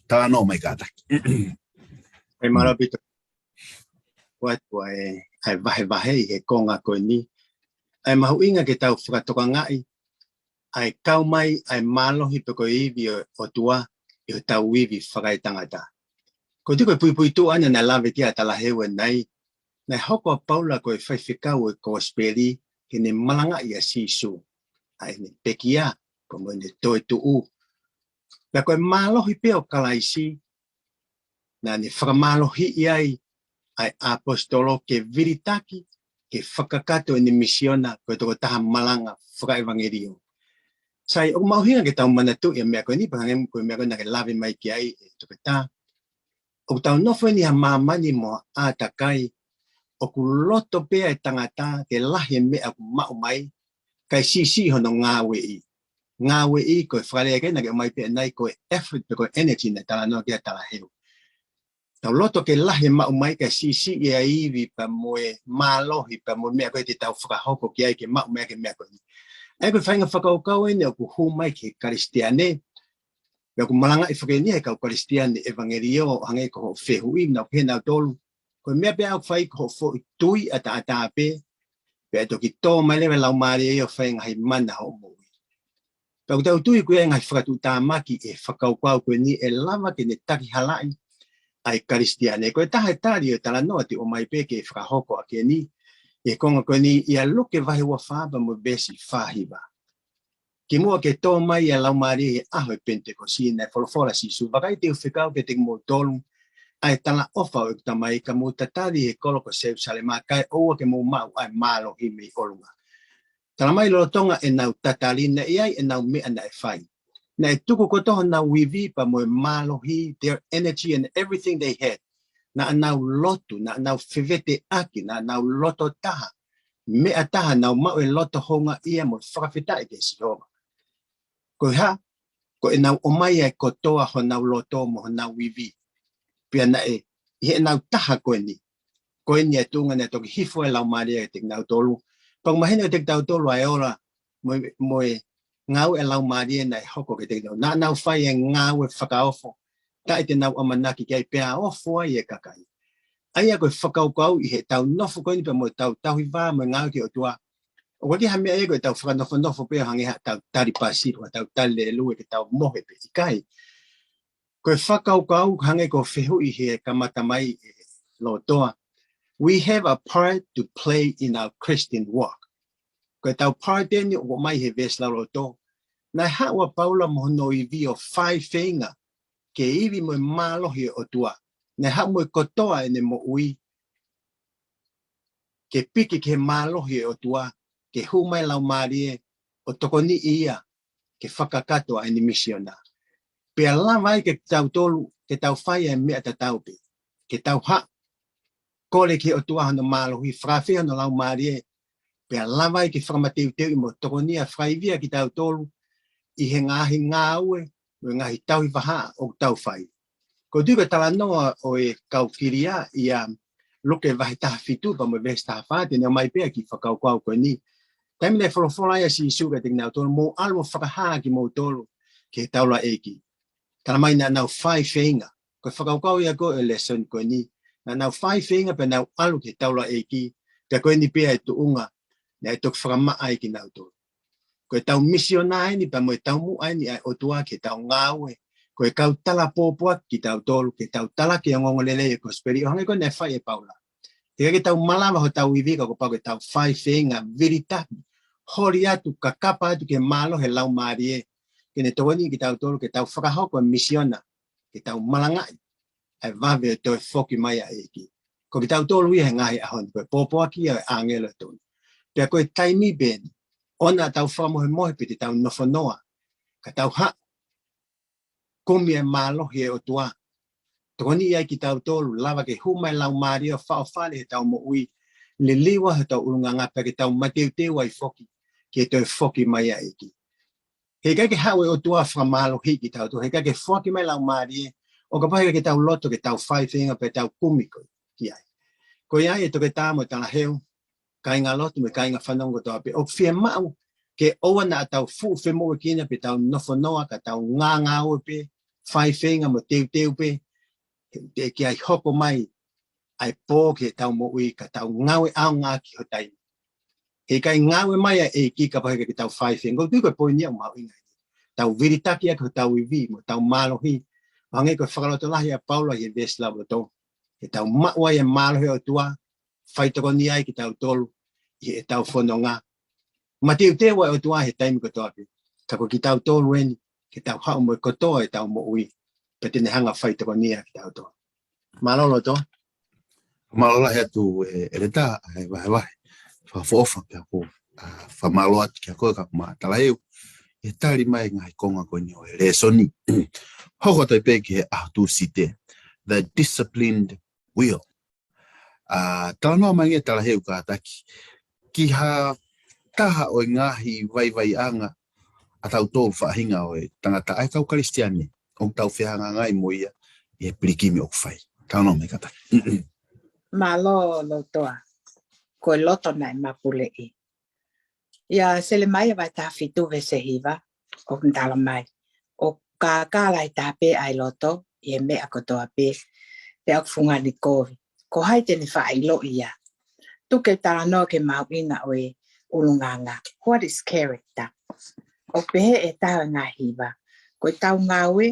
Talanoa mai kātaki. ʻE mālō ʻaupito. Ko e ʻoatu ʻa e, ʻa e vahevahe ʻi he konga ko eni. ʻA e mahuʻinga ke tau fakatokangaʻi, ʻa e kau mai, ʻa e mālohi pe ko e ivi ʻo e ʻOtua, ʻi hotau ivi fakaetangata. Ko e tiko e puipuituʻa ʻana naʻe lave ki ai ʻa Talaheu ʻanenai, naʻe hoko ʻa Paula ko e faifekau ʻo e kosipeli, ke ne malangaʻi ʻa Sīsū. ʻA ʻene pekia, pea mo ʻene toetuʻu. Pea ko e mālohi pē ʻo Kalaisi, naʻa ne fakamālohiʻi ai ʻa e ʻaposetolo ke vilitaki, ke fakakakato ʻene misiona, ko e tokotaha malanga fakaʻevangeliō. Sai, ʻoku mahuʻinga ke tau manatuʻi ʻa e meʻa ko eni, pea hangē ko e meʻa ko ē naʻa ke lave mai ki ai, ʻe toketā. ʻOku tau nofo ʻi ha māmani mo ha ʻātakai, ʻoku loto pē ʻa e tangata ke lahi e meʻa ʻoku maʻu mai, kae siʻisiʻi hono ngāueʻi. Ngāueʻi ko e fakalea ko ē naʻa ke ʻomai pē ʻanenai ko e effort pe ko e energy naʻe talanoa ki ai ʻa Talaheu. Tau loto ke lahi e maʻu mai kae siʻisiʻi ʻa e ivi pea mo e mālohi pea mo e meʻa ko ē te tau fakahoko ki ai ke maʻu mai ʻa e meʻa ko eni. ʻA ia ko e faʻahinga fakakaukau eni ʻoku hū mai ki he Kalisitiane, pea ʻoku malangaʻi foki eni ʻe he kau Kalisitiane ʻevangeliō, hangē ko hoʻo fehuʻi, naʻa ke nautolu. Ko e meʻa pē ʻoku fai ko hoʻo foʻi tui ʻataʻatā pē, pea ʻe toki tō mai leva e Laumālie ʻo fai e ngaahi mana hoʻo moʻui. Pea ʻoku tau tui ko e ngaahi fakatuʻutāmaki ʻi he fakakaukau ko eni ʻe lava ke ne takihalaʻi ʻa e Kalisitiane. Ko e taha e tali ʻo e talanoa te u ʻomai pē ke fakahoko ʻaki eni, ʻi he konga ko eni ʻia Luke vahe ua fā pea mo e veesi fā hiva. Kimuʻa ke tō mai ʻa e Laumālie he ʻaho ʻo e Penitekosi, naʻe folofola ʻa Sīsū, vakai te u fekau kiate kimoutolu ʻa e talaʻofa ʻo ʻeku Tamai, ka mou tatali he kolo ko Selūsalema, kae ʻoua ke mou maʻu ʻa e mālohi mei ʻolunga. Tala mai lolotonga ʻenau tatali, naʻe ʻi ai ʻenau meʻa naʻe fai. Naʻe tuku kotoa honau ivi pea mo e mālohi, their energy and everything they had. Naʻa nau lotu, naʻa nau feveteʻaki, naʻa nau loto taha. Meʻa taha, nau maʻu e loto houngaʻia mo e fakafetaʻi kia Sihova. Ko e hā, ko ʻenau ʻomai ʻa e kotoa honau loto mo honau ivi. Pea naʻe, ʻi heʻenau taha ko eni. Ko eni ʻa e tuʻunga naʻe toki hifo ai e Laumālie kiate kinautolu. Pea ʻoku mahino kiate kitautolu ʻa e ola mo, mo e ngāue ʻa e Laumālie naʻe hoko kiate kinautolu. Naʻa nau fai e ngāue fakaofo. Taʻe te nau ʻamanaki ki ai pea ofo ai e kakai. ʻA ia ko e fakakaukau ʻi heʻetau nofo ko eni pea mo ʻetau tauhi vā mo e ngāue ki he ʻOtua. ʻOku ʻikai ha meʻa ia ko ʻetau fakanofonofo pē ʻo hangē haʻatau tali pasi, ko ʻetau tali lēlue ke tau mohe pē ʻikai. Ko e fakakaukau hangē ko e fehuʻi he kamata mai ʻe Lotoa. We have a part to play in our Christian walk. Ko ʻetau part eni ʻoku ʻomai he veesi lauloto. Naʻe haʻu ʻa Paula mo hono ivi ʻo fai feinga ke ivi mo e mālohi ʻo e ʻOtua. Naʻe haʻu mo e kotoa ʻene moʻui ke piki ki he mālohi ʻo e ʻOtua, ke hū mai e Laumālie ʻo tokoniʻi ia ke fakakakato ʻa ʻene misiona. Pea lava ai ke tautolu, ke tau fai ʻa e meʻa tatau pē, ke tau haʻu, kole ki he ʻOtua hono mālohi, fakaafeʻi hono Laumālie, pea lava ai ke fakamateuteuʻi mo tokoniʻi ʻa e fakaivia kitautolu ʻi he ngaahi ngāue mo e ngaahi tauhi vahaʻa ʻoku tau fai. Ko e tui ko e talanoa ʻo e kau Kilia ʻia Luke vahe taha fitu pea mo e veesi taha fā, te ne ʻomai pē ʻa e kiʻi fakakaukau ko eni. Taimi naʻe folofola ai ʻa Sīsū kiate kinautolu, mou ʻalu ʻo fakahā kimoutolu ki he taulaʻeiki. Tala mai naʻa nau fai feinga. Ko e fakakaukau ia ko ē ʻo e lēsoni ko eni. Naʻa nau fai feinga pea nau ʻalu ki he taulaʻeiki. Pea ko eni pē ʻa e tuʻunga naʻe toki fakamaʻa ai kinautolu. Ko ʻetau misiona eni pea mo e taumuʻa eni ʻa e ʻOtua ke tau ngāue. Ko e kau tala pōpoaki kitautolu, ke tau talaki ʻa e ongoongolelei ʻo e kosipeli, ʻo hangē ko ē naʻe fai ʻe Paula. Teʻeki ke tau malava hotau ivi ka kuo pau ke tau fai feinga vilitaki holi atu, kakapa atu ki he mālohi ʻo e Laumālie, ke ne tokoniʻi kitautolu ke tau fakahoko e misiona, ke tau malangaʻi ʻa e vave ʻo e toe foki mai ʻa e ʻEiki. Ko kitautolu ia he ngaahi ʻaho ni, ko e pōpoaki ia ʻo e ʻāngelo ʻe tolu. Pea ko e taimi pē eni, ʻoua naʻa tau fakamohemohe pe te tau nofonoa, ka tau haʻu kumi e mālohi ʻo e ʻOtua. Tokoniʻi ai kitautolu, lava ke hū mai e Laumālie ʻo faʻofale heʻetau moʻui, liliu hotau ʻulungaanga pea ke tau mateuteu ai foki ki he toe foki mai ʻa e ʻEiki. Heʻikai ke haʻu e ʻOtua ʻo fakamālohiʻi kitautolu, heʻikai ke foaki mai e Laumālie ʻo kapau heʻikai ke tau loto ke tau fai feinga pea tau kumi ko ē ki ai. Ko ia ai e toketā mo e talaheu, kāinga lotu mo e kāinga fanongo kotoa pē, ʻoku fiemaʻu ke ʻoua naʻa tau fuʻu femoʻuekina pe tau nofonoa ka tau ngāngāue pē, fai feinga mo teuteu pē, he teʻeki ai hoko mai ʻa e pō ki heʻetau moʻui ka tau ngāue ʻaonga ki ho taimi. Heʻikai ngāue mai ʻa e ʻEiki kapau heʻikai ke tau fai feinga. ʻOku ou tui ko e poini ia ʻoku mahuʻinga. Tau vilitaki ʻaki hotau ivi mo ʻetau mālohi. Hangē ko e fakalotolahi ʻa Paula ʻi he veesi lauloto. Ke tau maʻu ai e mālohi ʻo e ʻOtua, fai tokoni ai kitautolu ʻi heʻetau fononga. Mateuteu ʻa e ʻOtua he taimi kotoa pē. Ka ko kitautolu eni, ke tau haʻu mo e kotoa ʻetau moʻui, pea te ne hanga ʻo fai tokoni ai kitautolu. Mālō loto. Mālō lahi atu e, ʻEletā, ʻa e vahevahe fakaʻofoʻofa pea ko e, ʻa, fakamālō atu kia koe kae ʻumaʻā Talaheu he tali mai e ngaahi konga ko eni ʻo e lēsoni. Hoko atu ai pē ki he ʻaho Tūsite, the disciplined will. ʻA, talanoa mai ange Talaheu kātaki ki ha taha ʻo e ngaahi vaivaiʻanga ʻa tautolu faʻahinga ʻo e tangata ʻa e kau Kalisitiane ʻoku tau fehangahangai mo ia ʻi he pilikimi ʻoku fai. Talanoa mai kātaki. Mālō loto. Ko e loto naʻe mapuleʻi. ʻIa Selemaia vahe taha fitu veesi hiva, ʻoku ne tala mai, ʻoku kākā lahi taha pē ʻa e loto ʻi he meʻa kotoa pē, pea ʻoku fungani kovi. Ko hai te ne faʻa ʻiloʻi ia? Tuku ke u talanoa ki he mahuʻinga ʻo e ʻulungaanga. What is character? ʻOku pehē ʻe he taha ʻo e ngaahi hiva, ko ʻetau ngāue,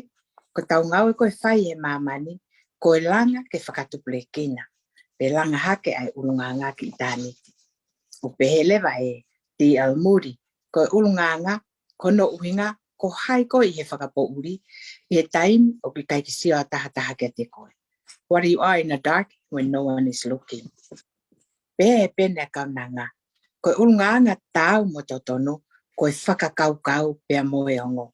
ko ʻetau ngāue ko ē ʻe fai he māmani, ko e langa ke fakatupulekina pe langa hake ʻa e ʻulungaanga ki ʻitāniti. ʻOku pehē leva ʻe D L Moody, ko e ʻulungaanga, ko hono ʻuhinga ko hai koe ʻi he fakapoʻuli, ʻi he taimi ʻoku ʻikai ke sio ha taha kiate koe. What you are in the dark when no one is looking. Pehē ʻe Peni ʻa e Kaunanga, ko e ʻulungaanga taau mo totonu, ko e fakakaukau pea mo e ongo.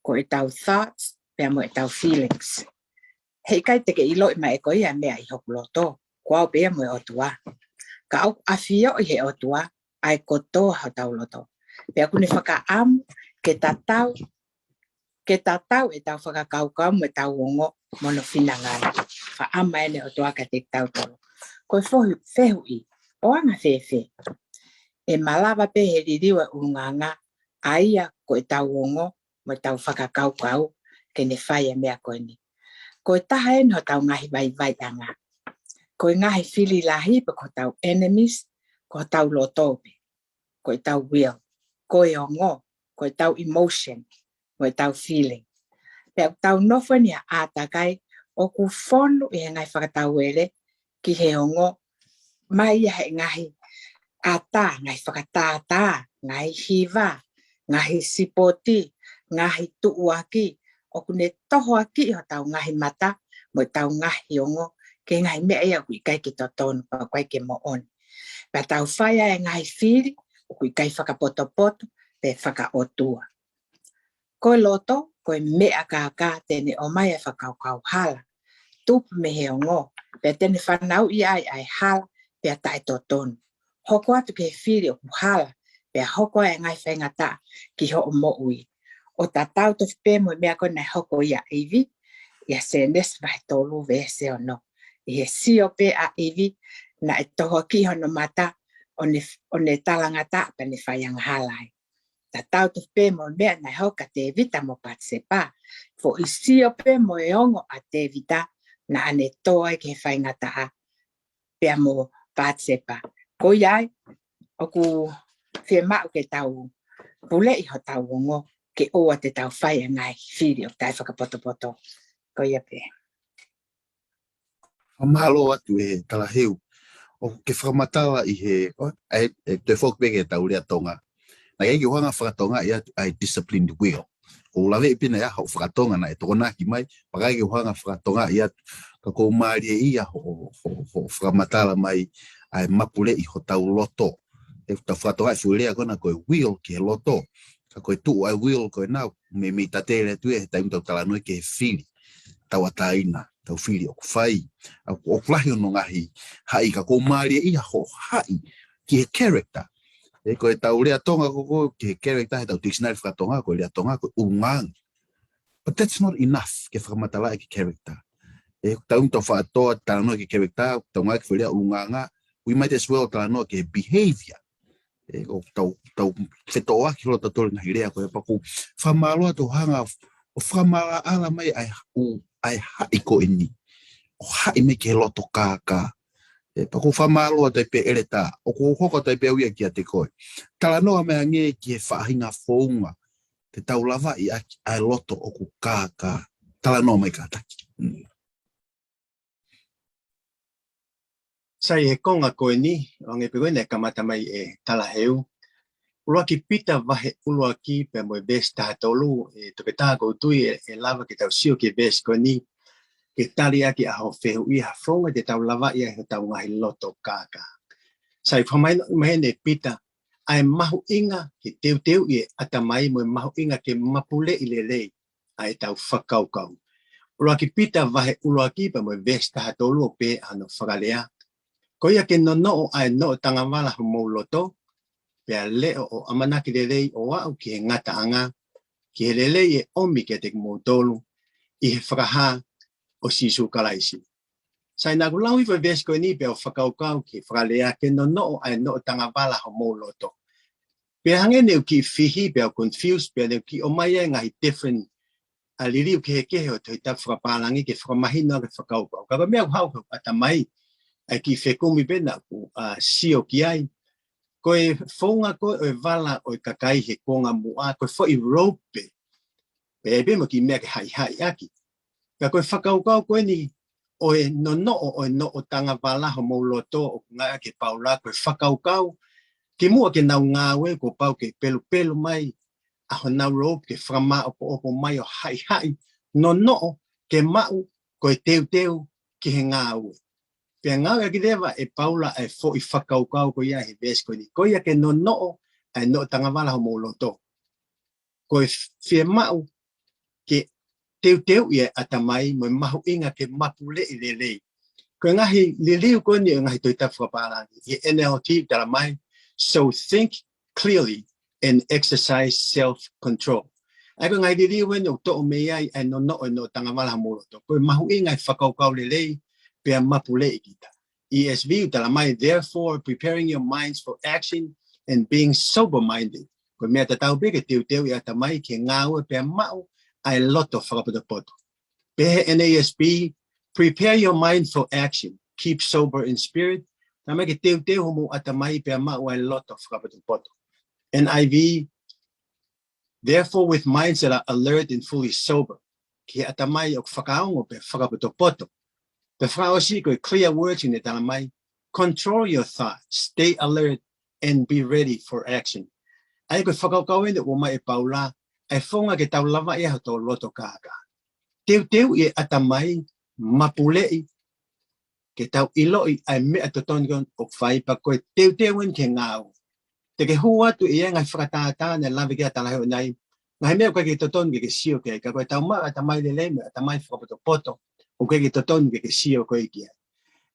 Ko ʻetau thoughts pea mo ʻetau feelings. Heʻikai te ke ʻiloʻi mai ʻe koe ia e meʻa ʻi hoku loto, ko au pē ia mo e ʻOtua. Ka ʻoku ʻafioʻi ʻe he ʻOtua ʻa e kotoa hotau loto. Pea ʻoku ne fakaʻamu ke tatau, ke tatau ʻetau fakakaukau mo ʻetau ongo mo hono finangalo. Fakaʻamu ʻeni ʻa e ʻOtua kiate kitautolu. Ko e fohi-, fehuʻi, ʻo anga fēfē? ʻE malava pē he liliu ʻa e ʻulungaanga, ʻa ia ko ʻetau ongo mo ʻetau fakakaukau ke ne fai e meʻa ko eni. Ko e taha eni hotau ngaahi vaivaiʻanga. Ko e ngaahi fili lahi pē ko hotau enemies, ko hotau loto pē. Ko ʻetau will, ko e ongo, ko ʻetau emotion, ko ʻetau feeling. Pea ʻoku tau nofo eni ʻi ha ʻātakai ʻoku fonu ʻi he ngaahi fakatauele ki he ongo mai ia he ngaahi ʻata, ngaahi fakatātā, ngaahi hiva, ngaahi sipoti, ngaahi tuʻuaki, ʻoku ne tohoakiʻi hotau ngaahi mata mo ʻetau ngaahi ongo ki he ngaahi meʻa ia ʻoku ʻikai ke totonu pea ʻoku ʻikai ke moʻoni. Pea tau fai ai e ngaahi fili ʻoku ʻikai fakapotopoto pe fakaʻotua. Ko e loto, ko e meʻa kākā te ne ʻomai e fakakaukau hala, tupu mei he ongo, pea te ne fanauʻi ai ʻa e hala pea taʻetotonu. Hoko atu ki he fili ʻoku hala, pea hoko ai e ngaahi faingataʻa ki hoʻo moʻui. ʻO tatau tofu pē mo e meʻa ko ē naʻe hoko ʻia ʻIvi, ʻia Sēnesi vahe tolu veesi ono. ʻI he sio pē ʻa ʻIvi, naʻe tohoakiʻi hono mata, ʻo ne, ʻo ne talangataʻa pea ne faiangahala ai. Tatau tofu pē mo e meʻa naʻe hoko kia Tēvita mo Patisepa. Foʻi sio pē mo e ongo ʻa Tēvita naʻa ne tō ai ki he faingataʻa pea mo Patisepa. Ko ia ai, ʻoku fiemaʻu ke tau puleʻi hotau ongo ke ʻoua te tau fai e ngaahi fili ʻoku taʻe fakapotopoto. Ko ia pē. Fakamālō atu ʻe Talaheu. ʻOku ke fakamatala ʻi he, ʻo, ʻe, ʻe toe foki pē ki heʻetau lea Tonga. Naʻe ʻikai ke u hanga ʻo fakatongaʻi atu ʻa e disciplined will. ʻOku ou laveʻi pē ʻa hoʻo fakatonga naʻe tokonaki mai, pea ʻikai ke u hanga ʻo fakatongaʻi atu. Ka ʻoku ou mālieʻia hoʻo, hoʻo, hoʻo fakamatala mai ʻa e mapuleʻi hotau loto. ʻOku tau fakatongaʻi e foʻi lea ko ena ko e will ki he loto. Ka ko e tuʻu ʻa e will ko ena, meimei tatele atu ia he taimi ʻoku tau talanoa ki he fili. Tauʻatāina, tau fili ʻoku fai. ʻA, ʻoku lahi hono ngaahi haʻi, ka ʻoku ou mālieʻia hoʻo haʻi ki he character. ʻE, ko ʻetau lea Tonga ko ē, ko e, ki he character, heʻetau dictionary fakatonga, ko e lea Tonga, ko e ʻulungaanga. But that's not enough ke fakamatalaʻi ki he character. ʻE, taimi ʻoku tau faʻa toe talanoa ki he character, tau ngāueʻaki e foʻi lea ʻulungaanga, we might as well talanoa ki he behavior. ʻE, ʻoku tau, tau fetōʻaki holo tautolu he ngaahi lea ko ē, pea ʻoku ou fakamālō atu hoʻo hanga ʻo fakamaʻalaʻala mai ʻa e, ʻa e haʻi ko eni. ʻO haʻi mai ki he loto kākā. ʻE, pea ʻoku ou fakamālō atu ai pē ʻEletā, ʻoku ou hoko atu ai pē au ia kiate koe. Talanoa mai angē ki he faʻahinga founga te tau lavaʻi ʻaki ʻa e loto ʻoku kākā. Talanoa mai kātaki. Mm. Sai, he konga ko eni, ʻo hangē pē ko ē naʻe kamata mai ʻe Talaheu. ʻUluaki Pita vahe ʻuluaki pea mo e veesi taha tolu, ʻe toketā, ʻoku ou tui ʻe, ʻe lava ke tau sio ki he veesi ko eni, ke tali ʻaki ʻa hoʻo fehuʻi, ha founga te tau lavaʻi ai hotau ngaahi loto kākā. Sai, fakamahino mai heni ʻe Pita ʻa e mahuʻinga ke teuteuʻi e ʻatamai mo e mahuʻinga ke mapuleʻi lelei ʻa ʻetau fakakaukau. ʻUluaki Pita vahe ʻuluaki pea mo e veesi taha tolu, ʻoku pehē ʻa hono fakalea: Ko ia ke nonoʻo ʻa e noʻotanga vala homou loto, pea leʻo ʻo ʻamanaki lelei ʻo aʻu ki he ngataʻanga, ki he lelei ʻe ʻomi kiate kimoutolu ʻi he fakahā ʻo Sīsū Kalaisi. Sai, naʻa ku lau hifo e veesi ko eni pea u fakakaukau ki he fakalea ke nonoʻo ʻa e noʻotanga vala homou loto. Pea hangē ne u kiʻi fihi, pea u confused, pea ne u kiʻi ʻomai ai e ngaahi different, ʻa, liliu kehekehe ʻo e Tohi Tapu fakapālangi ke fakamahino ʻaki e fakakaukau. Ka ko e meʻa ʻoku haʻu ki hoku ʻatamai, ʻa e kiʻi fekumi pē naʻa ku, ʻa, sio ki ai. Ko e founga ko ē ʻo e vala ʻo e kakai he kuonga muʻa, ko e foʻi rope pē. Pea ʻi ai pē mo e kiʻi meʻa ke haʻihaʻi ʻaki. Pea ko e fakakaukau ko eni ʻo e nonoʻo ʻo e noʻotanga vala homou loto, ʻoku ngāueʻaki ʻe Paula, ko e fakakaukau kimuʻa ke nau ngāue kuo pau ke pelupelu mai ʻa honau rope ke fakamāʻopoʻopo mai ʻo haʻihaʻi, nonoʻo ke maʻu ko e teuteu ki he ngāue. Pea ngāueʻaki leva ʻe Paula ʻa e foʻi fakakaukau ko ia he veesi ko eni, ko ia ke nonoʻo ʻa e noʻotanga vala homou loto. Ko e fiemaʻu ke teuteuʻi e ʻatamai mo e mahuʻinga ke mapuleʻi lelei. Ko e ngaahi liliu ko eni ʻo e ngaahi Tohi Tapu fakapālangi, ʻi he N L T talamai, so think clearly and exercise self-control. ʻA ia ko e ngaahi liliu eni ʻoku toʻo mei ai ʻa e nonoʻo e noʻotanga vala homou loto. Ko e mahuʻinga e fakakaukau lelei pea mapuleʻi kita. E S V ʻoku talamai, therefore, preparing your minds for action and being sober-minded. Ko e meʻa tatau pē ke teuteuʻi e ʻatamai ke ngāue pea maʻu ʻa e loto fakapotopoto. Pehē ʻe he N A S B, prepare your mind for action, keep sober in spirit. Talamai ke teuteu homou ʻatamai pea maʻu ʻa e loto fakapotopoto. N I V, therefore, with minds that are alert and fully sober. Ki he ʻatamai ʻoku fakaongo pea fakapotopoto. Pea fakaʻosi ko e clear words ʻi heʻene talamai, control your thoughts, stay alert, and be ready for action. ʻA ia ko e fakakaukau eni ʻoku ʻomai ʻe Paula, ʻa e founga ke tau lavaʻi ai hotau loto kākā. Teuteuʻi e ʻatamai, mapuleʻi, ke tau ʻiloʻi ʻa e meʻa totonu ke ʻoku fai, pea ko e teuteu eni ki he ngāue. Te ke hū atu ʻi he ngaahi fakatātā naʻe lave ki ai ʻa Talaheu ʻanenai, ngaahi meʻa ʻoku ʻikai ke totonu ke ke sio ki ai, ka ko ʻetau maʻu ʻatamai lelei mo e ʻatamai fakapotopoto, ʻoku ʻikai ke totonu ke ke sio koe ki ai.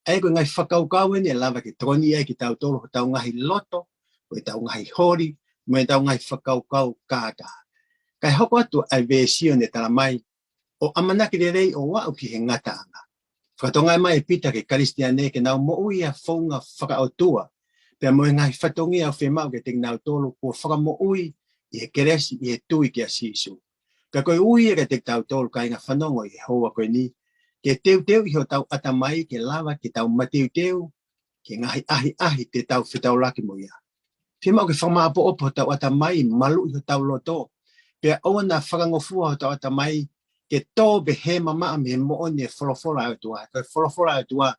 ʻA ia ko e ngaahi fakakaukau eni ʻe lava ke tokoniʻi ai kitautolu hotau ngaahi loto, ko ʻetau ngaahi holi, mo ʻetau ngaahi fakakaukau kākā. Kae hoko atu ʻa e veesi ʻo ne talamai, ʻo ʻamanaki lelei ʻo aʻu ki he ngataʻanga. Fakatokangaʻi mai ʻe Pita ki he Kalisitiane ke nau moʻui ʻa e founga fakaʻotua, pea mo e ngaahi fatongia ʻoku fiemaʻu kiate kinautolu kuo fakamoʻui ʻi he kelesi, ʻi he tui kia Sīsū. Ka ko e ui ia kiate kitautolu kāinga fanongo ʻi he houa ko eni, ke teuteuʻi hotau ʻatamai ke lava ke tau mateuteu ki he ngaahi ʻahiʻahi te tau fetaulaki mo ia. Fiemaʻu ke fakamāʻopoʻopo hotau ʻatamai, maluʻi hotau loto. Pea ʻoua naʻa fakangofua hotau ʻatamai ke tō pe hē mamaʻo mei he moʻoni e folofola ʻa e ʻOtua. Ko e folofola ʻa e ʻOtua,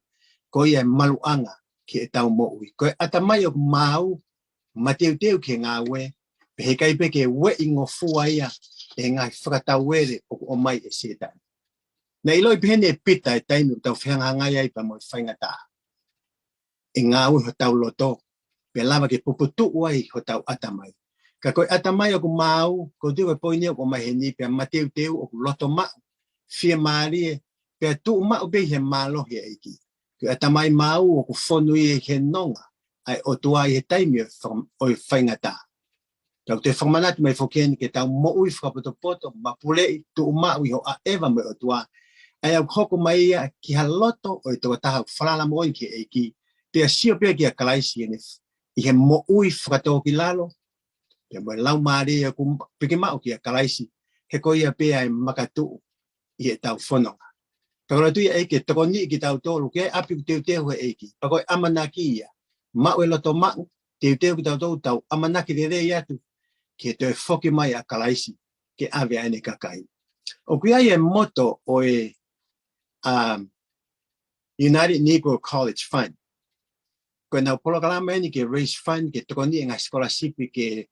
ko ia e maluʻanga ki heʻetau moʻui. Ko e ʻatamai ʻoku maau, mateuteu ki he ngāue, Pea heʻikai pē ke ueʻi ngofua ia ʻe he ngaahi fakatauele ʻoku ʻomai ʻe Sētane. Naʻe ʻiloʻi pē heni ʻe Pita e taimi ʻoku tau fehangahangai ai pea mo e faingataʻa. ʻE ngāue hotau loto, pea lava ke puputuʻu ai hotau ʻatamai. Ka ko e ʻatamai ʻoku maau, ʻoku ou tui ko e poini ʻoku ʻomai heni, pea mateuteu ʻoku loto maʻu, fiemālie, pea tuʻu maʻu pē ʻi he mālohi ʻa e ʻEiki. Ko e ʻatamai maau ʻoku fonu ia ʻi he nonga ʻa e ʻOtua ʻi he taimi ʻo e fa-, ʻo e faingataʻa. Tau toe fakamanatu mai foki heni ke tau moʻui fakapotopoto, mapuleʻi, tuʻu maʻu ʻi hoʻo ʻaʻeva mo e ʻOtua. ʻA ia ʻoku hoko mai ia ki ha loto ʻo e tokotaha ʻoku falala moʻoni ki he ʻEiki. Pea sio pē kia Kalaisi ʻi heʻene, ʻi he moʻui fakatōkilalo. Pea mo e laumālie ʻoku piki maʻu kia Kalaisi. He ko ia pē ʻa e makatuʻu ʻi heʻetau fononga. Pea ko e lotu ia ʻEiki ke tokoniʻi kitautolu, ke ʻapi ʻoku teuteu he ʻEiki. Pea ko e ʻamanaki ia. Maʻu e loto maʻu, teuteu kitautolu, tau ʻamanaki lelei atu, ke toe foki mai ʻa Kalaisi, ke ʻave ʻa ʻene kakai. ʻOku ʻi ai e moto ʻo e, um, United Negro College Fund. Ko ʻenau polokalama eni ke raise fund, ke tokoniʻi e ngaahi scholarship ke,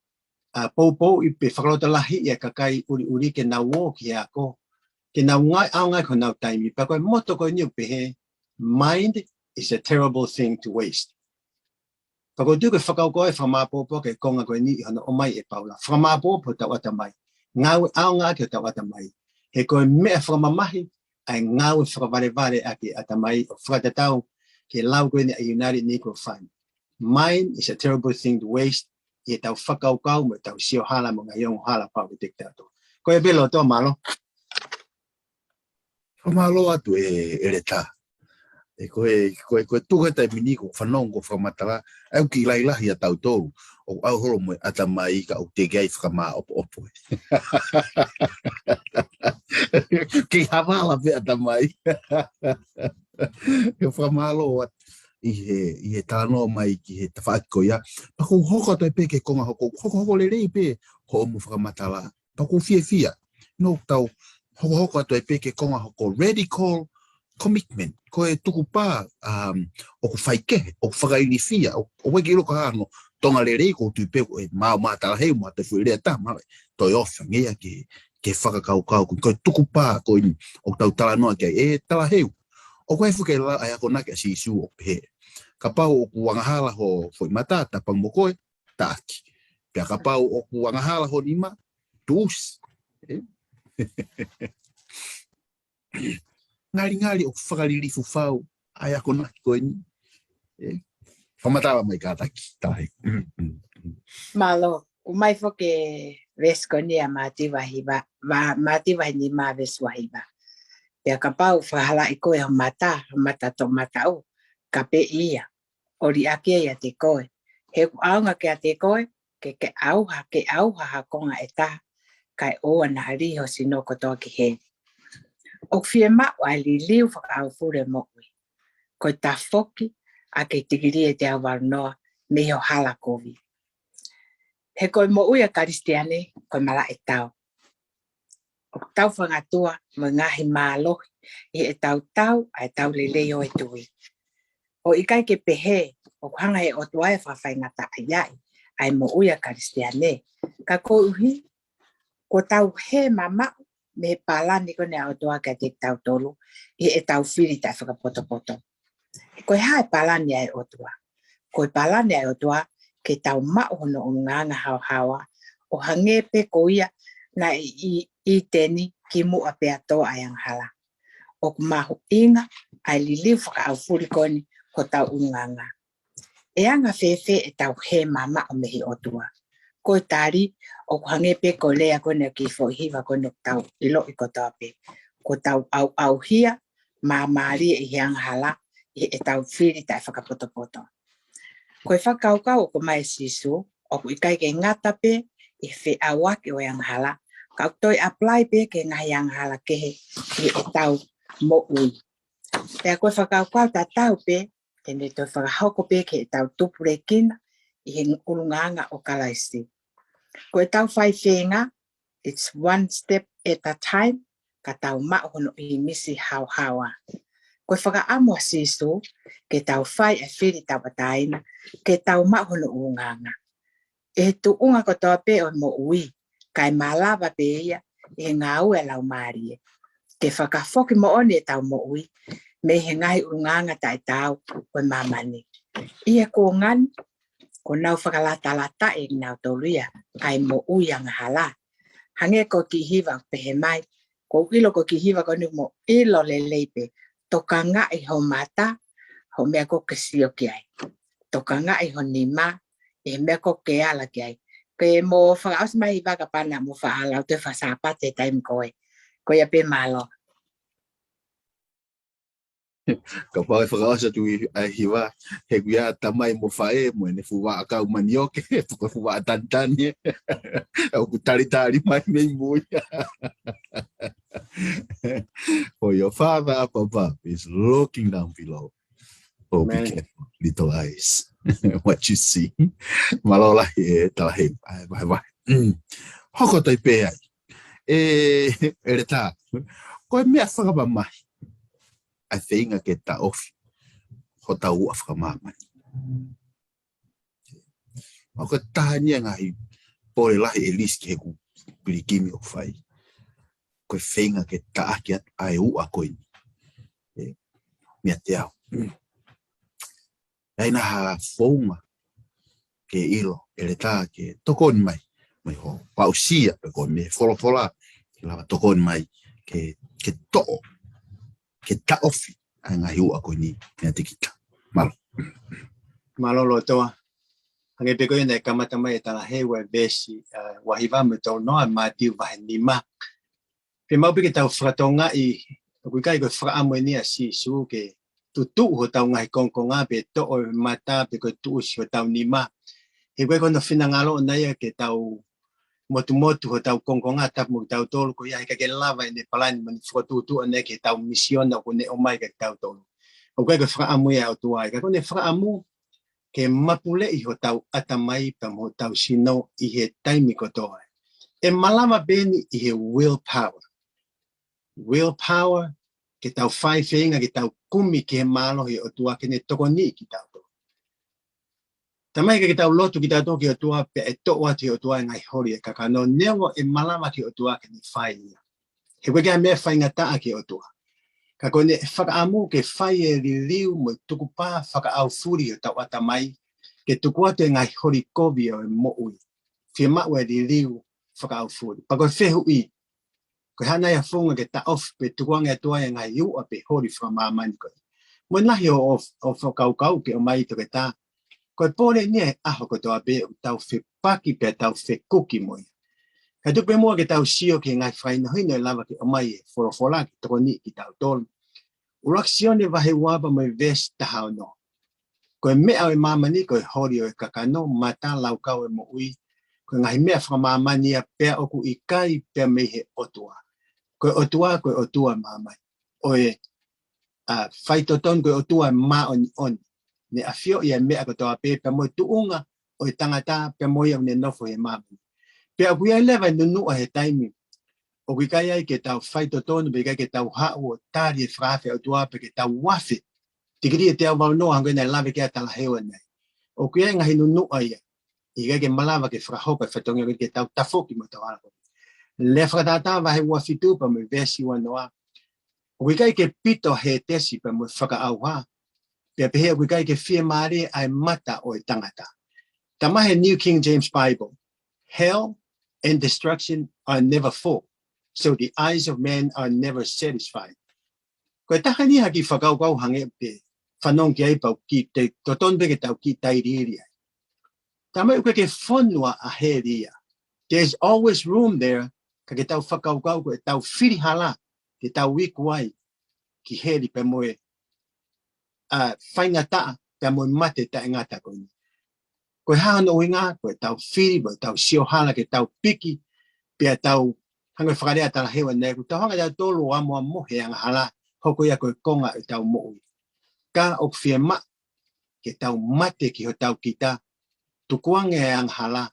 a, poupouʻi pe fakalotolahiʻi e kakai ʻuliʻuli ke nau ō ki he ako, ke nau ngāue ʻaonga ki honau taimi. Pea ko e moto ko eni ʻoku pehē, "Mind is a terrible thing to waste." Pea ʻoku ou tui ko e fakakaukau ʻe fakamāopoopo ki he konga ko eni ʻi hono ʻomai ʻe Paula. Fakamāopoopo hotau ʻatamai. Ngāue ʻaonga ki hotau ʻatamai. He ko e meʻa fakamamahi, ʻa e ngāue fakavalevale ʻaki e ʻatamai ʻo fakatatau ki he lau ko eni ʻa e United Negro Fund. "Mind is a terrible thing to waste," ʻi heʻetau fakakaukau mo ʻetau sio hala mo e ngaahi ongo hala pau ʻiate kitautolu. Ko ia pē Loto, mālō. Fakamālō atu e, ʻEletā. ʻE ko e, ko e, ko e tuku he taimi ni ʻoku ou fanongo ʻoku fakamatala, ʻa e ʻoku kiʻi lahilahi ʻa tautolu, ʻoku ʻalu holo mo e ʻatamai ka ʻoku teʻeki ai fakamāopoopo. Kei havala pē ʻatamai. Ke fakamālō atu ʻi he, ʻi he talanoa mai ki he tafaʻaki ko ia. Pea ʻoku ou hoko atu ai pē ki he konga hoko, hokohoko lelei pē hoʻomo fakamatala. Pea ʻoku ou fiefia. No tau hokohoko atu ai pē ki he konga hoko, radical commitment. Ko e tukupā, um, ʻoku faikehe, ʻoku fakailifia, ʻoku, ʻoku ʻikai ke ʻilo ko e hā hono Tonga lelei, ʻoku ou tui pē ko e maʻu matalaheu, maʻu atu e fuʻu lea tā, mālō, toe ofi ange ia ki he, ki he fakakaukau, ko e tukupā ko eni ʻoku tau talanoa ki ai, ʻe talaheu. ʻOku ʻi ai e fuʻu kiʻi lea ʻa e akonaki ʻa Sīsū ʻoku pehē, "Kapau ʻoku angahala ho foʻi mata, tapangi mo koe, taʻaki. Pea kapau ʻoku angahala ho nima, tuʻusi." Ē? Ngalingali ʻoku fakalilifu fau ʻa e akonaki ko eni. Ē? Fakamatala mai kātaki, tahi. Mālō, ʻomai foki e veesi ko eni ʻa Mātiu vahe hiva, va-, Mātiu vahe nima veesi ua hiva. "Pea kapau fakahalaʻi koe ho mata, ho mata toʻomataʻu, kapeʻi ia, ʻo liʻaki ia ʻiate koe. He ʻoku ʻaonga kiate koe ke, ke ʻauha, ke ʻauha ha konga ʻe taha, kae ʻoua naʻa lī ho sino kotoa ki heli." ʻOku fiemaʻu ʻa e liliu fakaʻaufuli ʻo e moʻui. Ko e tafoki ʻaki e tikilī ʻe teau valu noa mei ho hala kovi. He ko e moʻui ʻa e Kalisitiane, ko e malaʻe tau. ʻOku tau fangatua mo e ngaahi mālohi ʻi heʻetau tau ʻa e tau lelei ʻo e tui. ʻOku ʻikai ke pehē ʻoku hanga ʻe he ʻOtua ʻo fakafaingataʻaʻiaʻi ʻa e moʻui ʻa e Kalisitiane. Ka koeʻuhi, kuo tau hē mamaʻo mei he palani ko eni ʻa e ʻOtua kiate kitautolu ʻi heʻetau fili taʻefakapotopoto. Ko e hā e palani ʻa e ʻOtua? Ko e palani ʻa e ʻOtua ke tau maʻu hono ʻulungaanga haohaoa, ʻo hangē pē ko ia naʻe ʻi, ʻi ʻĪteni kimuʻa pea tō ʻa e angahala. ʻOku mahuʻinga ʻa e liliu fakaʻaufuli ko eni hotau ʻulungaanga. ʻE anga fēfē ʻetau hē mamaʻo mei he ʻOtua? Ko e tali, ʻoku hangē pē ko e lea ko eni ʻa e kiʻi foʻi hiva ko eni ʻoku tau ʻiloʻi kotoa pē. Kuo tau ʻauʻauhia māmālie ʻi he angahala, ʻi heʻetau fili taʻefakapotopoto. Ko e fakakaukau ʻoku ʻomai ʻe Sīsū, ʻoku ʻikai ke ngata pē ʻi he feʻauaki ʻo e angahala, ka ʻoku toe apply pē ki he ngaahi angahala kehe ʻi heʻetau moʻui. Pea ko e fakakaukau tatau pē, te ne toe fakahoko pē ki heʻetau tupulekina ʻi he ʻulungaanga ʻo Kalaisi. Ko ʻetau fai feinga, it's one step at a time, ka tau maʻu hono ʻīmisi haohaoa. Ko e fakaʻamu ʻa Sīsū, ke tau fai e fili tauʻatāina, ke tau maʻu hono ʻulungaanga. ʻi he tuʻunga kotoa pē ʻo e moʻui, kae malava pē ia ʻi he ngāue ʻa e Laumālie ke fakafoki moʻoni ʻetau moʻui mei he ngaahi ʻulungaanga taʻetaau ʻo e māmani. ʻI he kuonga ni, kuo nau fakalatalataʻi ʻe kinautolu ia ʻa e moʻui angahala. Hangē ko e kiʻi hiva ʻoku pehē mai, ʻoku ou ʻilo ko e kiʻi hiva ko eni mo ʻilo lelei pē: Tokangaʻi ho mata, ho meʻa ʻoku ke sio ki ai. Tokangaʻi ho nima, ʻi he meʻa ʻoku ke ala ki ai. Ke mo fakaʻosi mai hiva ka pana mo faʻa lau te fa Sāpate taimi ko ē. Ko ia pē, mālō. Kapau ʻe fakaʻosi atu ʻa e hiva, he ʻoku ʻi ai ʻa e tamai mo e faʻē mo ʻene fuʻu vaʻa kau manioke, fuʻu vaʻa tanitani, ē. ʻOku talitali mai mei mui. For your father up above is looking down below. Oh, be careful, little eyes, what you see. Mālō lahi e Talaheu, ʻa e vahevahe. Mm. Hoko atu pē ai. ʻE, ʻEletā, ko e meʻa fakamamahi ʻa e feinga ke taʻofi hotau uʻa fakamāmani. ʻA ia ko e taha eni ʻa e ngaahi pole lahi ʻe lisi ki heʻeku pilikimi ʻoku fai. Ko e feinga ke taʻaki atu ʻa e uʻa ko eni. ʻE, meiate au. ʻE ʻi ai nai ha founga ke ʻilo, ʻEletā, ke tokoni mai, mai ho paʻusia pe ko e meʻa folofola, ke lava tokoni mai ke, ke toʻo, ke taʻofi ʻa e ngaahi uʻa ko eni meiate kita. Mālō. Mālō lotoa. Hangē pē ko ia naʻe kamata mai ʻe Talaheu ʻa e veesi, ʻa, ua hiva mo e tolu noa, Mātiu vahe nima. Pea maʻu pē ke tau fakatokangaʻi, ʻoku ʻikai ko e fakaʻamu eni ʻa Sīsū ke tutuʻu hotau ngaahi kongokonga pe toʻo e mata pe ko e tuʻusi hotau nima. He ʻoku ʻikai ko hono finangalo ʻona ia ke tau motumotu hotau kongokonga tapu mo kitautolu, ko ia he ʻikai ke lava ʻene palani mo ʻene fokotuʻutuʻu ʻona ia ke tau misiona ʻoku ne ʻomai kiate kitautolu. ʻOku ʻikai ko e fakaʻamu ia ʻa e ʻOtua, ka ko ʻene fakaʻamu ke mapuleʻi hotau ʻatamai pea mo hotau sino ʻi he taimi kotoa. ʻE malava pē eni ʻi he willpower. Willpower, ke tau fai feinga ke tau kumi ki he mālohi ʻo e ʻOtua ke ne tokoniʻi kitautolu. Taimi ʻe niʻihi ke tau lotu kitautolu ki he ʻOtua pea ʻe toʻo atu ʻe he ʻOtua e ngaahi holi ʻo e kakano, neongo ʻe malava ki he ʻOtua ke ne fai ia. He ʻoku ʻikai ha meʻa faingataʻa ki he ʻOtua. Ka ko ʻene fakaʻamu ke fai e liliu mo e tukupā fakaʻaufuli ʻo hotau ʻatamai, ke tuku atu e ngaahi holi kovi ʻo e moʻui. Fiemaʻu e liliu fakaʻaufuli. Pea ko e fehuʻi, ko e hā nai ha founga ke taʻofi pe tukuange atu ai e ngaahi uʻa pe holi fakamāmani ko ē? Mo e lahi ʻo, ʻo, ʻo fakakaukau ke ʻomai, Toketā, ko e pole eni ʻa e ʻaho kotoa pē ʻoku tau fepaki pea tau fekuki mo ia. Ka tuku pē muʻa ke tau sio ki he ngaahi fakahinohino ʻe lava ke ʻomai ʻe he folofola ke tokoniʻi kitautolu. ʻUluaki Sione vahe ua pea mo e veesi taha ono. Ko e meʻa ʻo e māmani ko e holi ʻo e kakano, mata, laukau ʻo e moʻui, ko e ngaahi meʻa fakamāmani ia pea ʻoku ʻikai pea mei he ʻOtua. Ko e ʻOtua, ko e ʻOtua ʻo e māmani. ʻO e, ʻa, faitotonu, ko e ʻOtua ʻo e māʻoniʻoni. Ne ʻafioʻi ʻa e meʻa kotoa pē pea mo e tuʻunga ʻo e tangata pea mo ia ʻoku ne nofo he māmani. Pea ʻoku ʻi ai leva e nunuʻa he taimi ʻoku ʻikai ai ke tau faitotonu, pe ʻikai ke tau haʻu ʻo tali e fakaafe ʻa e ʻOtua, pe ke tau afe tikilī ʻe teau valu noa hangē ko ia naʻe lave ki ai ʻa Talaheu ʻanenai. ʻOku ʻi ai e ngaahi nunuʻa ia ʻe ʻikai ke malava ke fakahoko e fatongia ko eni ke tau tafoki mo tau hala ko eni. Lea Fakatātā vahe ua fitu pea mo e veesi ua noa. ʻOku ʻikai ke pito ʻa Hētesi pea mo e fakaʻauha, pea pehē ʻoku ʻikai ke fiemālie ʻa e mata ʻo e tangata. Talamai ʻe he New King James Bible, "Hell and destruction are never full, so the eyes of man are never satisfied." Ko e taha eni ha kiʻi fakakaukau hangē pē fanongo ki ai pea ʻoku kiʻi totonu pē ke tau kiʻi tailiili ai. Talamai ʻoku ʻikai ke fonu ʻa heli ia. There's always room there, ka ke tau fakakaukau ko ʻetau fili hala ke tau iku ai ki heli pea mo e, ʻa, faingataʻa pea mo e mate taʻengata ko eni. Ko e hā hono ʻuhinga? Ko ʻetau fili, ko ʻetau sio hala ke tau piki, pea tau hangē ko e fakalea ʻa Talaheu ʻanenai, ʻoku tau hanga ʻe tautolu ʻo amoamohe e angahala, hoko ia ko e konga ʻo ʻetau moʻui. Ka ʻoku fiemaʻu ke tau mate ki hotau kita, tukuange e angahala.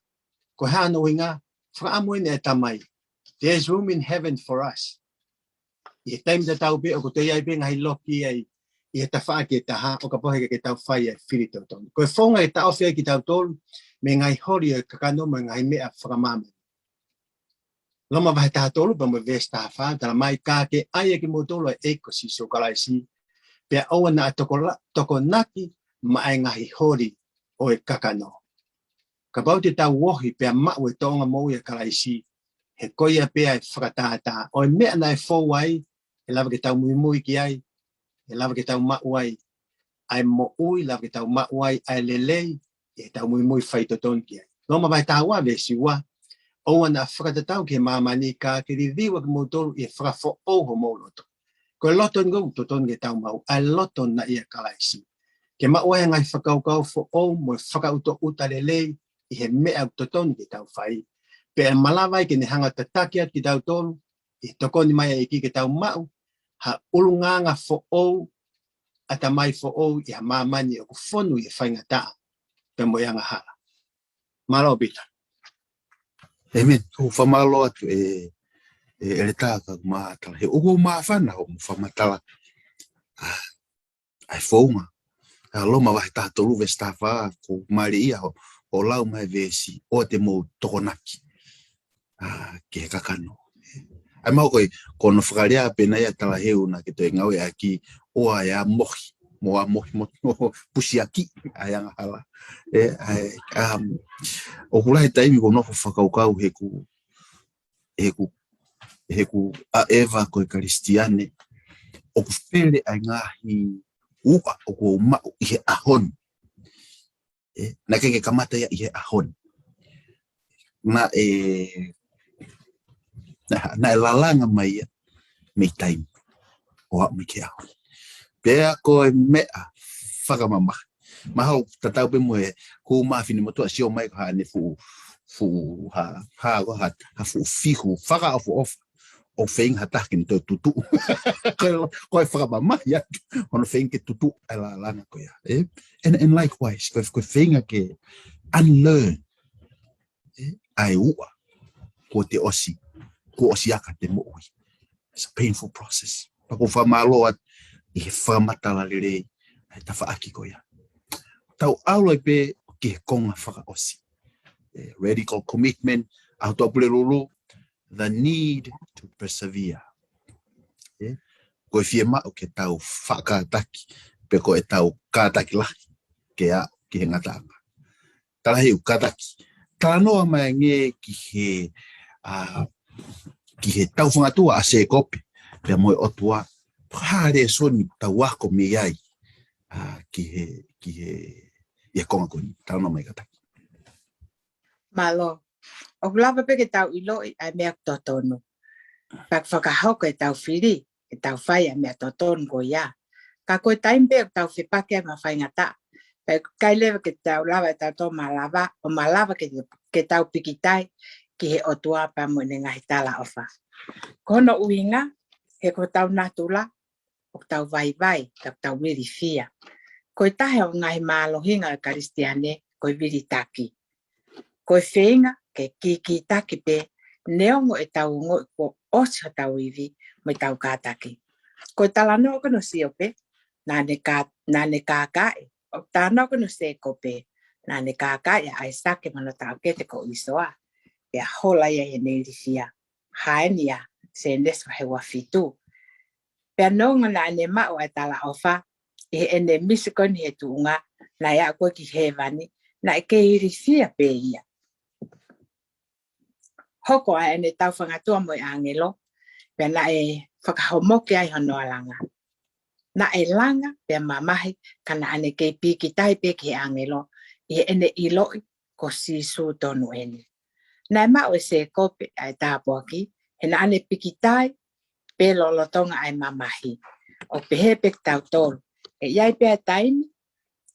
Ko e hā hono ʻuhinga? Fakaʻamu eni e Tamai. There's room in heaven for us. ʻI he taimi tatau pē ʻoku toe ʻi ai pē ngaahi loki ai ʻi he tafaʻaki ʻe taha, ʻo kapau he ʻikai ke tau fai e fili totonu. Ko e founga ke taʻofi ai kitautolu, mei he ngaahi holi ʻo e kakano mo e ngaahi meʻa fakamāmani. Loma vahe taha tolu pea mo e veesi taha fā, talamai, ka ke ʻai ʻe kimoutolu ʻa e ʻEiki ko Sīsū Kalaisi, pea ʻoua naʻa tokola-, tokonaki maʻa e ngaahi holi ʻo e kakano. Kapau te tau ohi pea maʻu e tōʻonga moʻui ʻa Kalaisi, he ko ia pē ʻa e fakatātā ʻo e meʻa naʻe fou ai, ʻe lava ke tau muimui ki ai, ʻe lava ke tau maʻu ai ʻa e moʻui, lava ke tau maʻu ai ʻa e lelei, ʻi heʻetau muimui faitotonu ki ai. Loma vahe taha ua veesi ua, ʻoua naʻa fakatatau ki he māmani, ka ke liliu ʻa kimoutolu ʻi he fakafoʻou homou loto. Ko e loto ni ʻoku totonu ke tau maʻu, ʻa e loto naʻe ʻia Kalaisi. Ke maʻu ai e ngaahi fakakaukau foʻou mo e fakaʻutoʻuta lelei ʻi he meʻa ʻoku totonu ke tau fai. Pea ʻe malava ai ke ne hanga ʻo tataki atu kitautolu, ʻi he tokoni mai ʻa e ʻEiki ke tau maʻu ha ʻulungaanga foʻou, ʻatamai foʻou ʻi ha māmani ʻoku fonu ʻi he faingataʻa pea mo e angahala. Mālō Pita. ʻĒmeni. ʻOku ou fakamālō atu ʻe, ʻe ʻEletā ka ma tala he ʻoku ou māfana hoʻomo fakamatala ʻa, ʻa e founga. ʻA Loma vahe taha tolu veesi taha fā, ʻoku mālie ia hoʻo, hoʻo lau mai veesi, ʻoua te mou tokonaki ʻa, ki he kakano. ʻA e maʻu ko e, ko hono fakalea pē naʻe ʻia Talaheu naʻa ke toe ngāueʻaki ʻoua ʻe ʻamohi, mo ʻamohi mo, mo pusiaki ʻa e angahala. ʻE, ʻa e, um, ʻoku lahi e taimi ʻoku ou nofo ʻo fakakaukau heʻeku, heʻeku, heʻeku ʻaʻeva ko e Kalisitiane, ʻoku fele ʻa e ngaahi uʻa ʻoku ou maʻu ʻi he ʻaho ni. ʻE, naʻe ʻikai ke kamata ia ʻi he ʻaho ni. Naʻe, naʻe, naʻe lalanga mai ia mei taimi ʻo aʻu mai ki he ʻaho ni. Pea ko e meʻa fakamamahi. Mahalo tatau pē mo e, ko ma finemotuʻa sio mai ko haʻane fuʻu, fuʻu, ha, ha, ko ha, ha fuʻu fihu fakaʻofoʻofa. ʻO feinga ha taha ke ne toe tutuʻu. Ko e, ko e fakamamahi atu. Hono feinga ke tutuʻu ʻa e lalanga ko ia. ʻE? And, and likewise, ko e, ko e feinga ke unlearn. ʻE? ʻA e uʻa. Kuo te ʻosi. Kuo ʻosi aka te moʻui. It's a painful process. Pea ʻoku ou fakamālō atu ʻi he fakamatala lelei ʻa e tafaʻaki ko ia. Tau ʻalu ai pē ki he konga fakaʻosi. ʻE, radical commitment, ʻa Tuʻapulelulu, the need to persevere. ʻE, ko e fiemaʻu ke tau fakakātaki, pe ko ʻetau kātaki lahi, ke aʻu ki he ngataʻanga. Talaheu, kātaki. Talanoa mai ange ki he, ʻa, ki he taufangatua ʻa Sēkope, pea mo e ʻOtua, ha lēsoni tau ako mei ai, ʻa, ki he, ki he, ʻi he konga ko eni. Talanoa mai kātaki. Mālō. ʻOku lava pē ke tau ʻiloʻi ʻa e meʻa ʻoku totonu. Pea fakahoko ʻetau fili, ke tau fai ʻa e meʻa totonu ko ia. Ka ko e taimi pē ʻoku tau fepaki ai mo e faingataʻa. Pea ʻikai leva ke tau lava ʻe tautolu ʻo malava, ʻo malava ke, ke tau pikitai ki he ʻOtua pea mo ʻene ngaahi talaʻofa. Ko hono ʻuhinga, he ko hotau natula, ʻoku tau vaivai, ʻoku tau ilifia. Ko e taha ʻo e ngaahi mālohinga ʻo e Kalisitiane, ko e vilitaki. Ko e feinga ke kīkītaki pē, neongo ʻetau ongoʻi kuo ʻosi hotau ivi mo ʻetau kātaki. Ko e talanoa ko eni ʻo Siope, naʻa ne kā-, naʻa ne kākaaʻi. ʻOku talanoa ko eni ʻo Sēkope, naʻa ne kākaaʻi ʻa ʻAisake mo hono taʻokete ko ʻĪsoa. Pea hola ia ʻi heʻene ilifia. Hā eni ʻa Sēnesi vahe ua fitu. Pea neongo naʻa ne maʻu ʻa e talaʻofa, ʻi heʻene misi ko eni he tuʻunga, naʻe aʻu ko ē ki hēvani, naʻe kei ilifia pē ia. Hoko ʻa ʻene taufangatua mo e ʻāngelo, pea naʻe fakahomoki ai hono alanga. Naʻe langa, pea mamahi, ka naʻa ne kei pikitai pē ki he ʻāngelo, ʻi heʻene ʻiloʻi ko Sīsū tonu eni. Naʻe maʻu ʻe Sēkope ʻa e tāpuaki, he naʻa ne pikitai pē lolotonga ʻa e mamahi. ʻO pehē pē kitautolu, ʻe ʻi ai pē ʻa e taimi,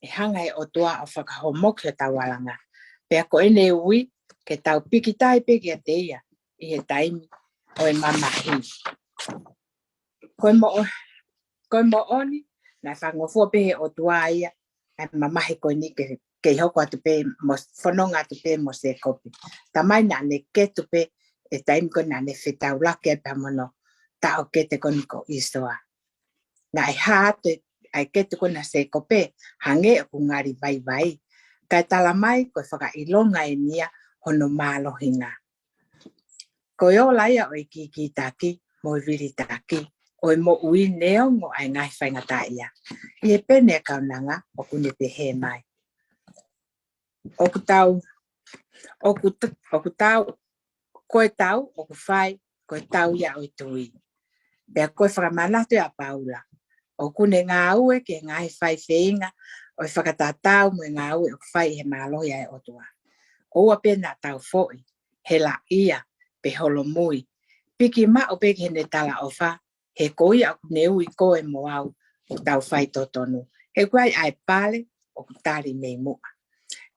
ʻe hanga ʻe he ʻOtua ʻo fakahomoki hotau alanga. Pea ko ʻene ui, ke tau pikitai pē kiate ia, ʻi he taimi ʻo e mamahi. Ko e moʻo-, ko e moʻoni, naʻe fakangofua pē ʻe he ʻOtua ia, ʻa e mamahi ko eni ke, kei hoko atu pē mo, fononga atu pē mo Sēkope. Talamai naʻa ne ketu pē, ʻi he taimi ko ē naʻa ne fetaulaki ai pea mo hono taʻokete ko eni ko ʻĪsoa. Naʻe hā atu ʻa e ketu ko ena ʻa Sēkope, hangē ʻoku ngali vaivai. Kae tala mai ko e fakaʻilonga eni ia hono mālohinga. Ko e ola ia ʻo e kikitaki mo e vilitaki ʻo e moʻui neongo ʻa e ngaahi faingataʻaʻia. ʻI he pene ʻa e kaunanga ʻoku ne pehē mai, ʻoku tau, ʻoku t-, ʻoku tau, ko e tau ʻoku fai, ko e tau ia ʻo e tui. Pea ko e fakamanatu ʻa Paula, ʻoku ne ngāue ki he ngaahi faifeinga ʻo e fakatatau mo e ngāue ʻoku fai ʻi he mālohi ʻa e ʻOtua. ʻOua pē naʻa tau foʻi, helaʻia, pe holomui. Piki maʻu pē ki heʻene talaʻofa, he ko ia ʻoku ne ui koe mo au ʻoku tau fai totonu. He ʻoku ʻi ai ʻa e pale ʻoku tali mei muʻa.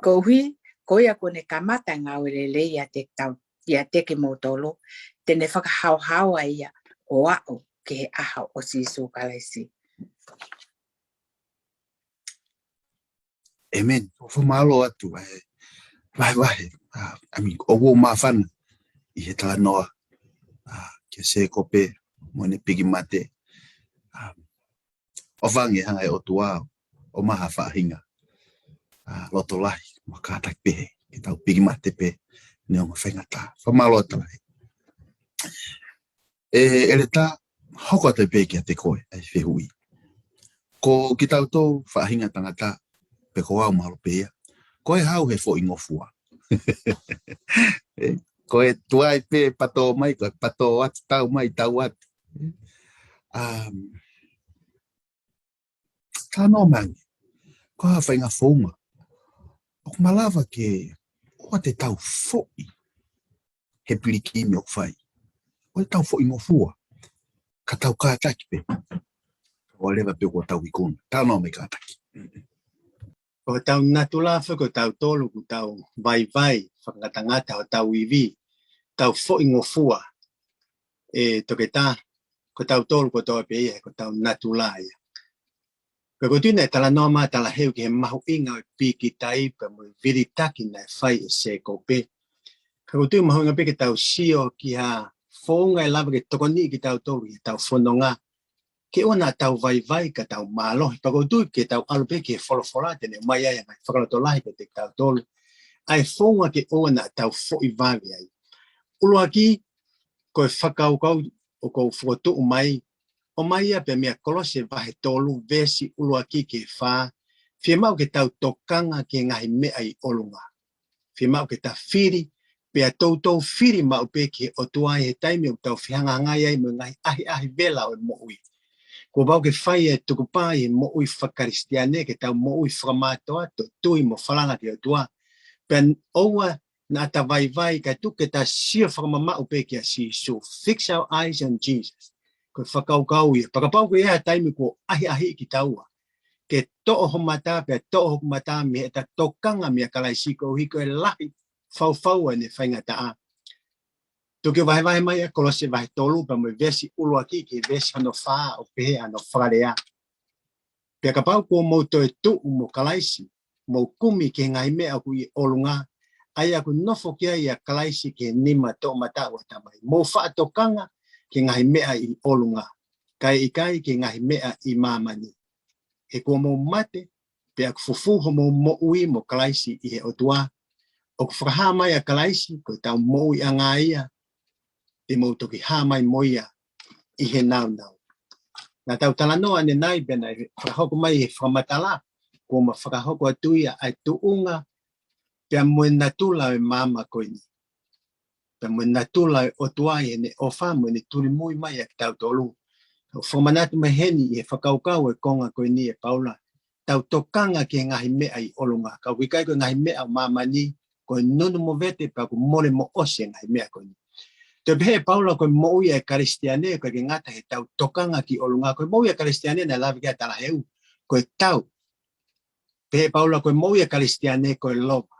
Koeʻuhi, ko ia kuo ne kamata e ngāue lelei ʻiate kitaut-, ʻiate kimoutolu, te ne fakahaohaoa ia ʻo aʻu ki he ʻaho ʻo Sīsū Kalaisi. ʻĒmeni. ʻOku fakamālō atu ʻa e vahevahe. ʻA, I mean, ʻoku ou māfana ʻi he talanoa, ʻa, kia Sēkope mo ʻene piki mate. ʻA, ʻofa ange hanga ʻe he ʻOtua ʻo maʻu ha faʻahinga, ʻa, loto lahi mo kātaki pehē ke tau piki mate pē neongo faingataʻa. Fakamālō atu lahi. ʻE, ʻEletā, hoko atu pē kiate koe ʻa e fehuʻi. Ko kitautolu faʻahinga tangata, pe ko au mahalo pē ia, ko e hau he foʻi ngofua. ʻE, ko e tuai pē patō mai, ko e patō atu, tau mai, tau atu. Um, Talanoa mai ange, ko e hā ha faʻahinga founga ʻoku malava ke ʻoua te tau foʻi he pilikimi ʻoku fai? ʻOua te tau foʻi ngofua, ka tau kātaki pē. Ka ʻoua leva pē kuo tau ikuna. Talanoa mai kātaki. Ko hotau natula foki ʻo tautolu ʻoku tau vaivai, fakangatangata hotau ivi, tau foʻi ngofua. ʻE Toketā, ko tautolu kotoa pē ia, ko hotau natula ia. Pea ʻoku ou tui naʻe talanoa mai ʻa Talaheu ki he mahuʻinga ʻo e pīkitai pea mo e vilitaki naʻe fai ʻe Sēkope. Ka ʻoku ou tui mahuʻinga pē ke tau sio ki ha founga ʻe lava ke tokoniʻi kitautolu ʻi heʻetau fononga, ke ʻoua naʻa tau vaivai ka tau mālohi. Pea ʻoku ou tui ke tau ʻalu pē ki he folofola te ne ʻomai ai ʻa e ngaahi fakalotolahi kiate kitautolu ʻa e founga ke ʻoua naʻa tau foʻi vave ai. ʻUluaki, ko e fakakaukau ʻoku ou fokotuʻu mai, ʻomai ia pē mei he Kolose vahe tolu, veesi ʻuluaki ki he fā, fiemaʻu ke tau tokanga ki he ngaahi meʻa ʻi ʻolunga. Fiemaʻu ke ta fili, pea toutou fili maʻu pē ki he ʻOtua ʻi he taimi ʻoku tau fehangahangai ai mo e ngaahi ʻahiʻahi vela ʻo e moʻui. Kuo pau ke fai e tukupā ʻi he moʻui faka-Kalisitiane ke tau moʻui fakamātoato, tui mo falala ki he ʻOtua. Pea ʻoua naʻa ta vaivai kae tuku ke ta sio fakamamaʻu pē kia Sīsū. Fix our eyes on Jesus. Ko e fakakaukau ia. Pea kapau ko e hā e taimi kuo ʻahiʻahiʻi kitaua, ke toʻo ho mata pea toʻo hoku mata mei heʻeta tokanga meia Kalaisi koeʻuhi ko e lahi fau fau ʻene faingataʻa. Tuku ke vahevahe mai ʻa Kolose vahe tolu pea mo e veesi ʻuluaki ki he veesi hono fā ʻo pehē ʻa hono fakalea. Pea kapau kuo mou toe tuʻu mo Kalaisi, mou kumi ki he ngaahi meʻa ʻoku ʻi ʻolunga, ʻa ia ʻoku nofo ki ai ʻa Kalaisi ki he nima toʻomataʻu ʻo e Tamai. Mou faʻa tokanga ki he ngaahi meʻa ʻi ʻolunga, kae ʻikai ki he ngaahi meʻa ʻi māmani. He kuo mou mate, pea ʻoku fufū hoʻomou moʻui mo Kalaisi ʻi he ʻOtua. ʻOku fakahā mai ʻa Kalaisi, ko ʻetau moʻuiʻanga ia, te mou toki hā mai mo ia ʻi he nāunau. Naʻa tau talanoa ʻanenai pea naʻe fakahoko mai he fakamatala, kuo ma fakahoko atu ia ʻa e tuʻunga, pea mo e natula ʻo e maama ko eni. Pea mo e natula ʻo e ʻOtua ʻi heʻene ʻofa mo ʻene tulimui mai ʻa kitautolu. ʻOku fakamanatu mai heni ʻi he fakakaukau ʻo e konga ko eni ʻe Paula, tau tokanga ki he ngaahi meʻa ʻi ʻolunga. Ka ʻoku ʻikai ko e ngaahi meʻa ʻo māmani, ko e nunu mo vete pea ʻoku mole mo ʻosi e ngaahi meʻa ko eni. Toe pehē ʻe Paula ko e moʻui ʻa e Kalisitiane, ʻoku ʻikai ke ngata heʻetau tokanga ki ʻolunga. Ko e moʻui ʻa e Kalisitiane naʻe lave ki ai ʻa Talaheu, ko e tau. Pehē ʻe Paula ko e moʻui ʻa e Kalisitiane ko e lova.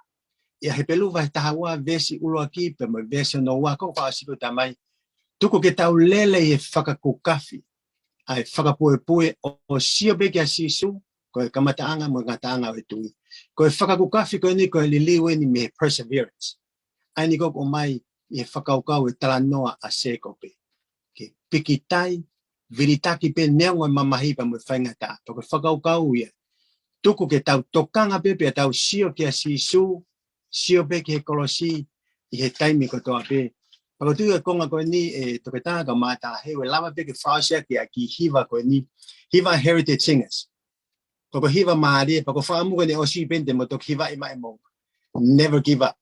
ʻI he Hepelū vahe taha ua veesi ʻuluaki pea mo e veesi hono ua, ko e fakaʻosi ko e tamai. Tuku ke tau lele ʻi he fakakukafi, ʻa e fakapuepue ʻo, ʻo sio pē kia Sīsū, ko e kamataʻanga mo e ngataʻanga ʻo e tui. Ko e fakakukafi ko eni ko e liliu eni mei he perseverance. ʻA eni ko ē ʻoku ʻomai ʻi he fakakaukau ʻe talanoa ʻa Sēkope. Ke pīkitai, vilitaki pē neongo e mamahi pea mo e faingataʻa. Pea ko e fakakaukau ia. tuku ke tau tokanga pē pea tau sio kia Sīsū, sio pē ki he kolosi ʻi he taimi kotoa pē. Pea ʻoku ou tui ʻa e konga ko eni ʻe Toketā ka mata he ʻe lava pē ke fakaʻosi ʻaki ʻa e kiʻi hiva ko eni, hiva Heritage Singers. Ko e hiva mālie, pea ko e fakaʻamu ko eni ʻosi pē te mo toki hivaʻi mai mo Never Give Up.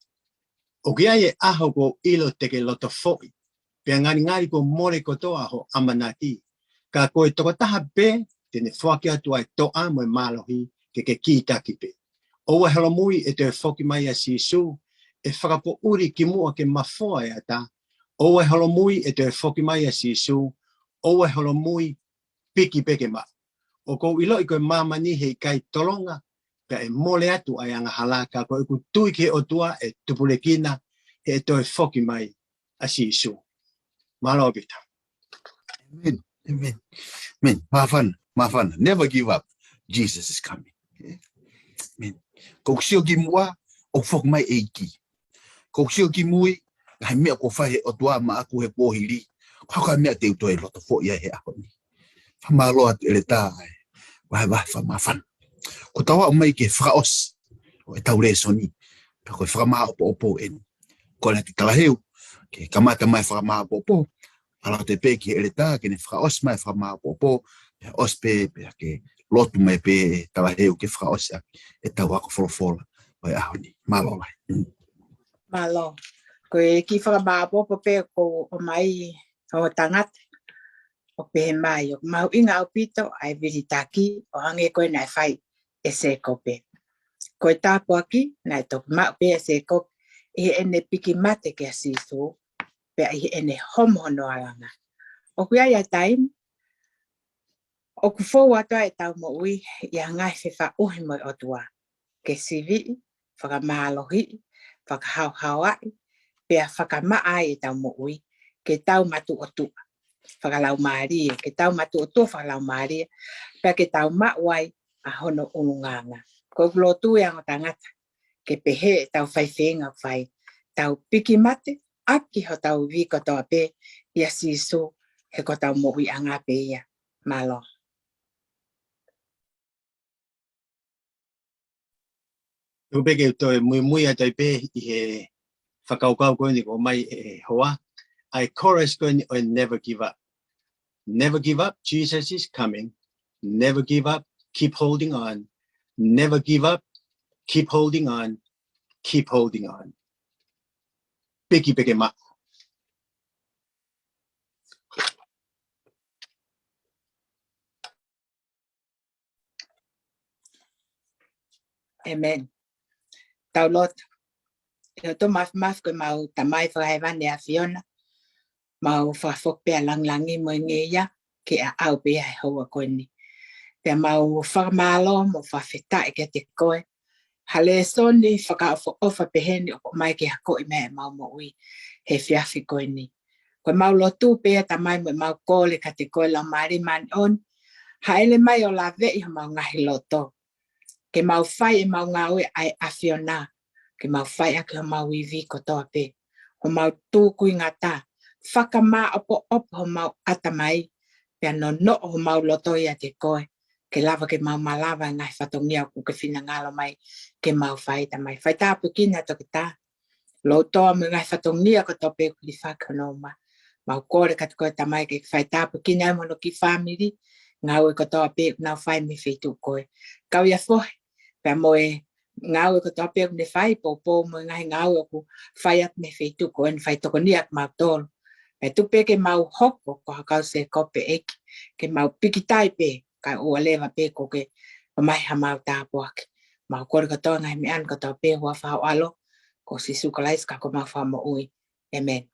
ʻOku ʻi ai e ʻaho ʻoku ou ʻilo te ke loto foʻi, pea ngalingali kuo mole kotoa hoʻo ʻamanaki. Ka ko e tokotaha pē te ne foaki atu ʻa e toʻa mo e mālohi ke ke kītaki pē. ʻOua ʻe holomui ʻe toe foki mai ʻa Sīsū, ʻe fakapoʻuli kimuʻa ke mafoa e ata. ʻOua ʻe holomui ʻe toe foki mai ʻa Sīsū, ʻoua ʻe holomui, piki pē ke maʻu. ʻOku ou ʻiloʻi ko e māmani he ʻikai tolonga, pea ʻe mole atu ʻa e angahala, ka ko ʻeku tui ki he ʻOtua ʻe tupulekina, he ʻe toe foki mai ʻa Sīsū. Mālō Pita. Amen. Amen. Amen. Māfana, māfana. Never give up. Jesus is coming. Amen. Ko ʻeku sio kimuʻa, ʻoku foki mai e ʻEiki. Ko ʻeku sio kimui, ngaahi meʻa kuo fai he ʻOtua maʻaku he kuohili. Ko e hā e meʻa te u toe loto foʻi ai he ʻaho ni. Fakamālō atu ʻEletā ʻa e vahevahe fakamāfana. Ko ʻetau aʻu mai ki he fakaʻosi ʻo ʻetau lēsoni, pea ko e fakamāʻopoʻopo eni. Kole atu Talaheu ke kamata mai e fakamāʻopoʻopo, ʻalu atu pē ki he ʻEletā ke ne fakaʻosi mai e fakamāʻopoʻopo, pea ʻosi pē, pea ke lotu mai pē Talaheu ke fakaʻosi ʻaki ʻetau ako folofola ʻo e ʻaho ni. Mālō lahi. Mālō. Ko e kiʻi fakamāʻopoʻopo pē ʻoku ʻomai ʻe he tangata, ʻo pehē mai ʻoku mahuʻinga ʻaupito ʻa e vilitaki ʻo hangē ko ia naʻe fai ʻe Sēkope. Ko e tāpuaki naʻe toki maʻu pē ʻe Sēkope ʻi heʻene piki mate kia Sīsū, pea ʻi heʻene homo hono alanga. ʻOku ʻi ai ʻa e taimi ʻoku fou atu ai ʻetau moʻui ʻi ha ngaahi fefaʻuhi mo e ʻOtua, ke siviʻi, fakamālohiʻi, fakahaohaoaʻi, pea fakamaʻa ai ʻetau moʻui, ke tau matuʻotuʻa fakalaumālie, ke tau matuʻotuʻa fakalaumālie, pea ke tau maʻu ai ʻa hono ʻulungaanga. Ko ʻeku lotu ʻi he ongo tangata, ke pehē ʻetau faifeinga ʻoku fai, tau piki mate ʻaki hotau ivi kotoa pē ʻia Sīsū, he ko hotau moʻuiʻanga pē ia. Mālō. Tuku pē ke u toe muimui atu ai pē ʻi he fakakaukau ko eni ʻoku ʻomai ʻe Hoa, ʻa e chorus ko eni ʻo e Never Give Up. Never give up, Jesus is coming. Never give up, keep holding on. Never give up, keep holding on. Keep holding on. Piki pē ke maʻu. Amen. Tau lotu. ʻE ʻOtua Māfimafi, ko ʻemau Tamai Fakahēvani ʻa e ʻAfiona, mau fakafoki pē ʻa e langilangi mo e ngeia ke ʻaʻau pē ʻi he houa ko eni. Pea mau fakamālō mo fakafetaʻi kiate koe ha lēsoni fakaʻofoʻofa pehē ni ʻoku ʻomai ke akoʻi mai ʻemau moʻui he efiafi ko eni. Ko ʻemau lotu pē ia Tamai mo ʻemau kole kiate koe Laumālie Māʻoniʻoni, hāʻele mai ʻo laveʻi homau ngaahi loto, ke mau fai ʻemau ngāue ʻa e ʻAfiona, ke mau fai ʻaki homau ivi kotoa pē, homau tūkuingata, fakamāʻopoʻopo homau ʻatamai, pea nonoʻo homau loto ʻiate koe, ke lava ke mau malava e ngaahi fatongia ʻoku ke finangalo mai ke mau fai Tamai. Fai tāpuekina Toketā Loutoa mo e ngaahi fatongia kotoa pē ʻoku hilifaki hono uma. Mau kole kiate koe Tamai ke fai tāpuekina ai mo hono kiʻi fāmili, ngāue kotoa pē ʻoku nau fai mei he feituʻu ko ē. Kau ia fohe, pea mo e ngāue kotoa pē ʻoku ne fai, poupou mo e ngaahi ngāue ʻoku fai atu mei he feituʻu ko ē, ne fai tokoni ʻa kimautolu. Pea tuku pē ke mau hoko ko ha kau Sēkope ʻEiki, ke mau pikitai pē, kae ʻoua leva pē kuo ke ʻomai hamau tāpuaki. Mau kole kotoa ngaahi meʻa ni kotoa pē ʻi he huafa ho ʻAlo, ko Sīsū Kalaisi ko homau Fakamoʻui. Amen.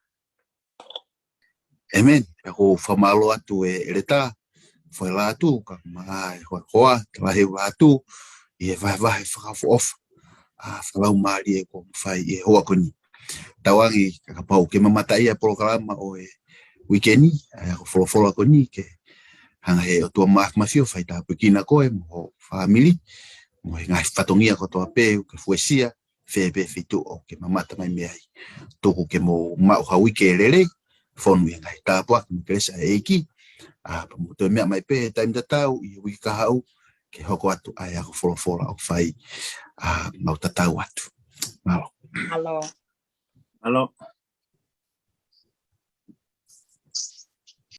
Amen. Pea ʻoku ou fakamālō atu ʻEletā Foʻi Lātū, kae ʻumaʻā e hoa, hoa, Talaheu Lātū, ʻi he vahevahe fakaʻofoʻofa, ʻa, fakalaumālie kuo mou fai ʻi he houa ko eni. Tauange, ka kapau ʻoku ke mamata ʻi he polokalama ʻo e uike ni, ʻa e ako folofola ko eni, ke hanga ʻe he ʻOtua Māfimafi ʻo fai tāpuekina koe mo ho fāmili, mo e ngaahi fatongia kotoa pē ʻoku ke fuesia, fē pē feituʻu ʻoku ke mamata mai mei ai. Tuku ke mou maʻu ha uike lelei, fonu ʻi he ngaahi tāpuaki mo e kelesi ʻa e ʻEiki. ʻA, pea mou toe meʻa mai pē he taimi tatau ʻi he uike kahaʻu, ke hoko atu ʻa e ako folofola ʻoku fai, ʻa, mau tatau atu. Mālō. Mālō. Mālō.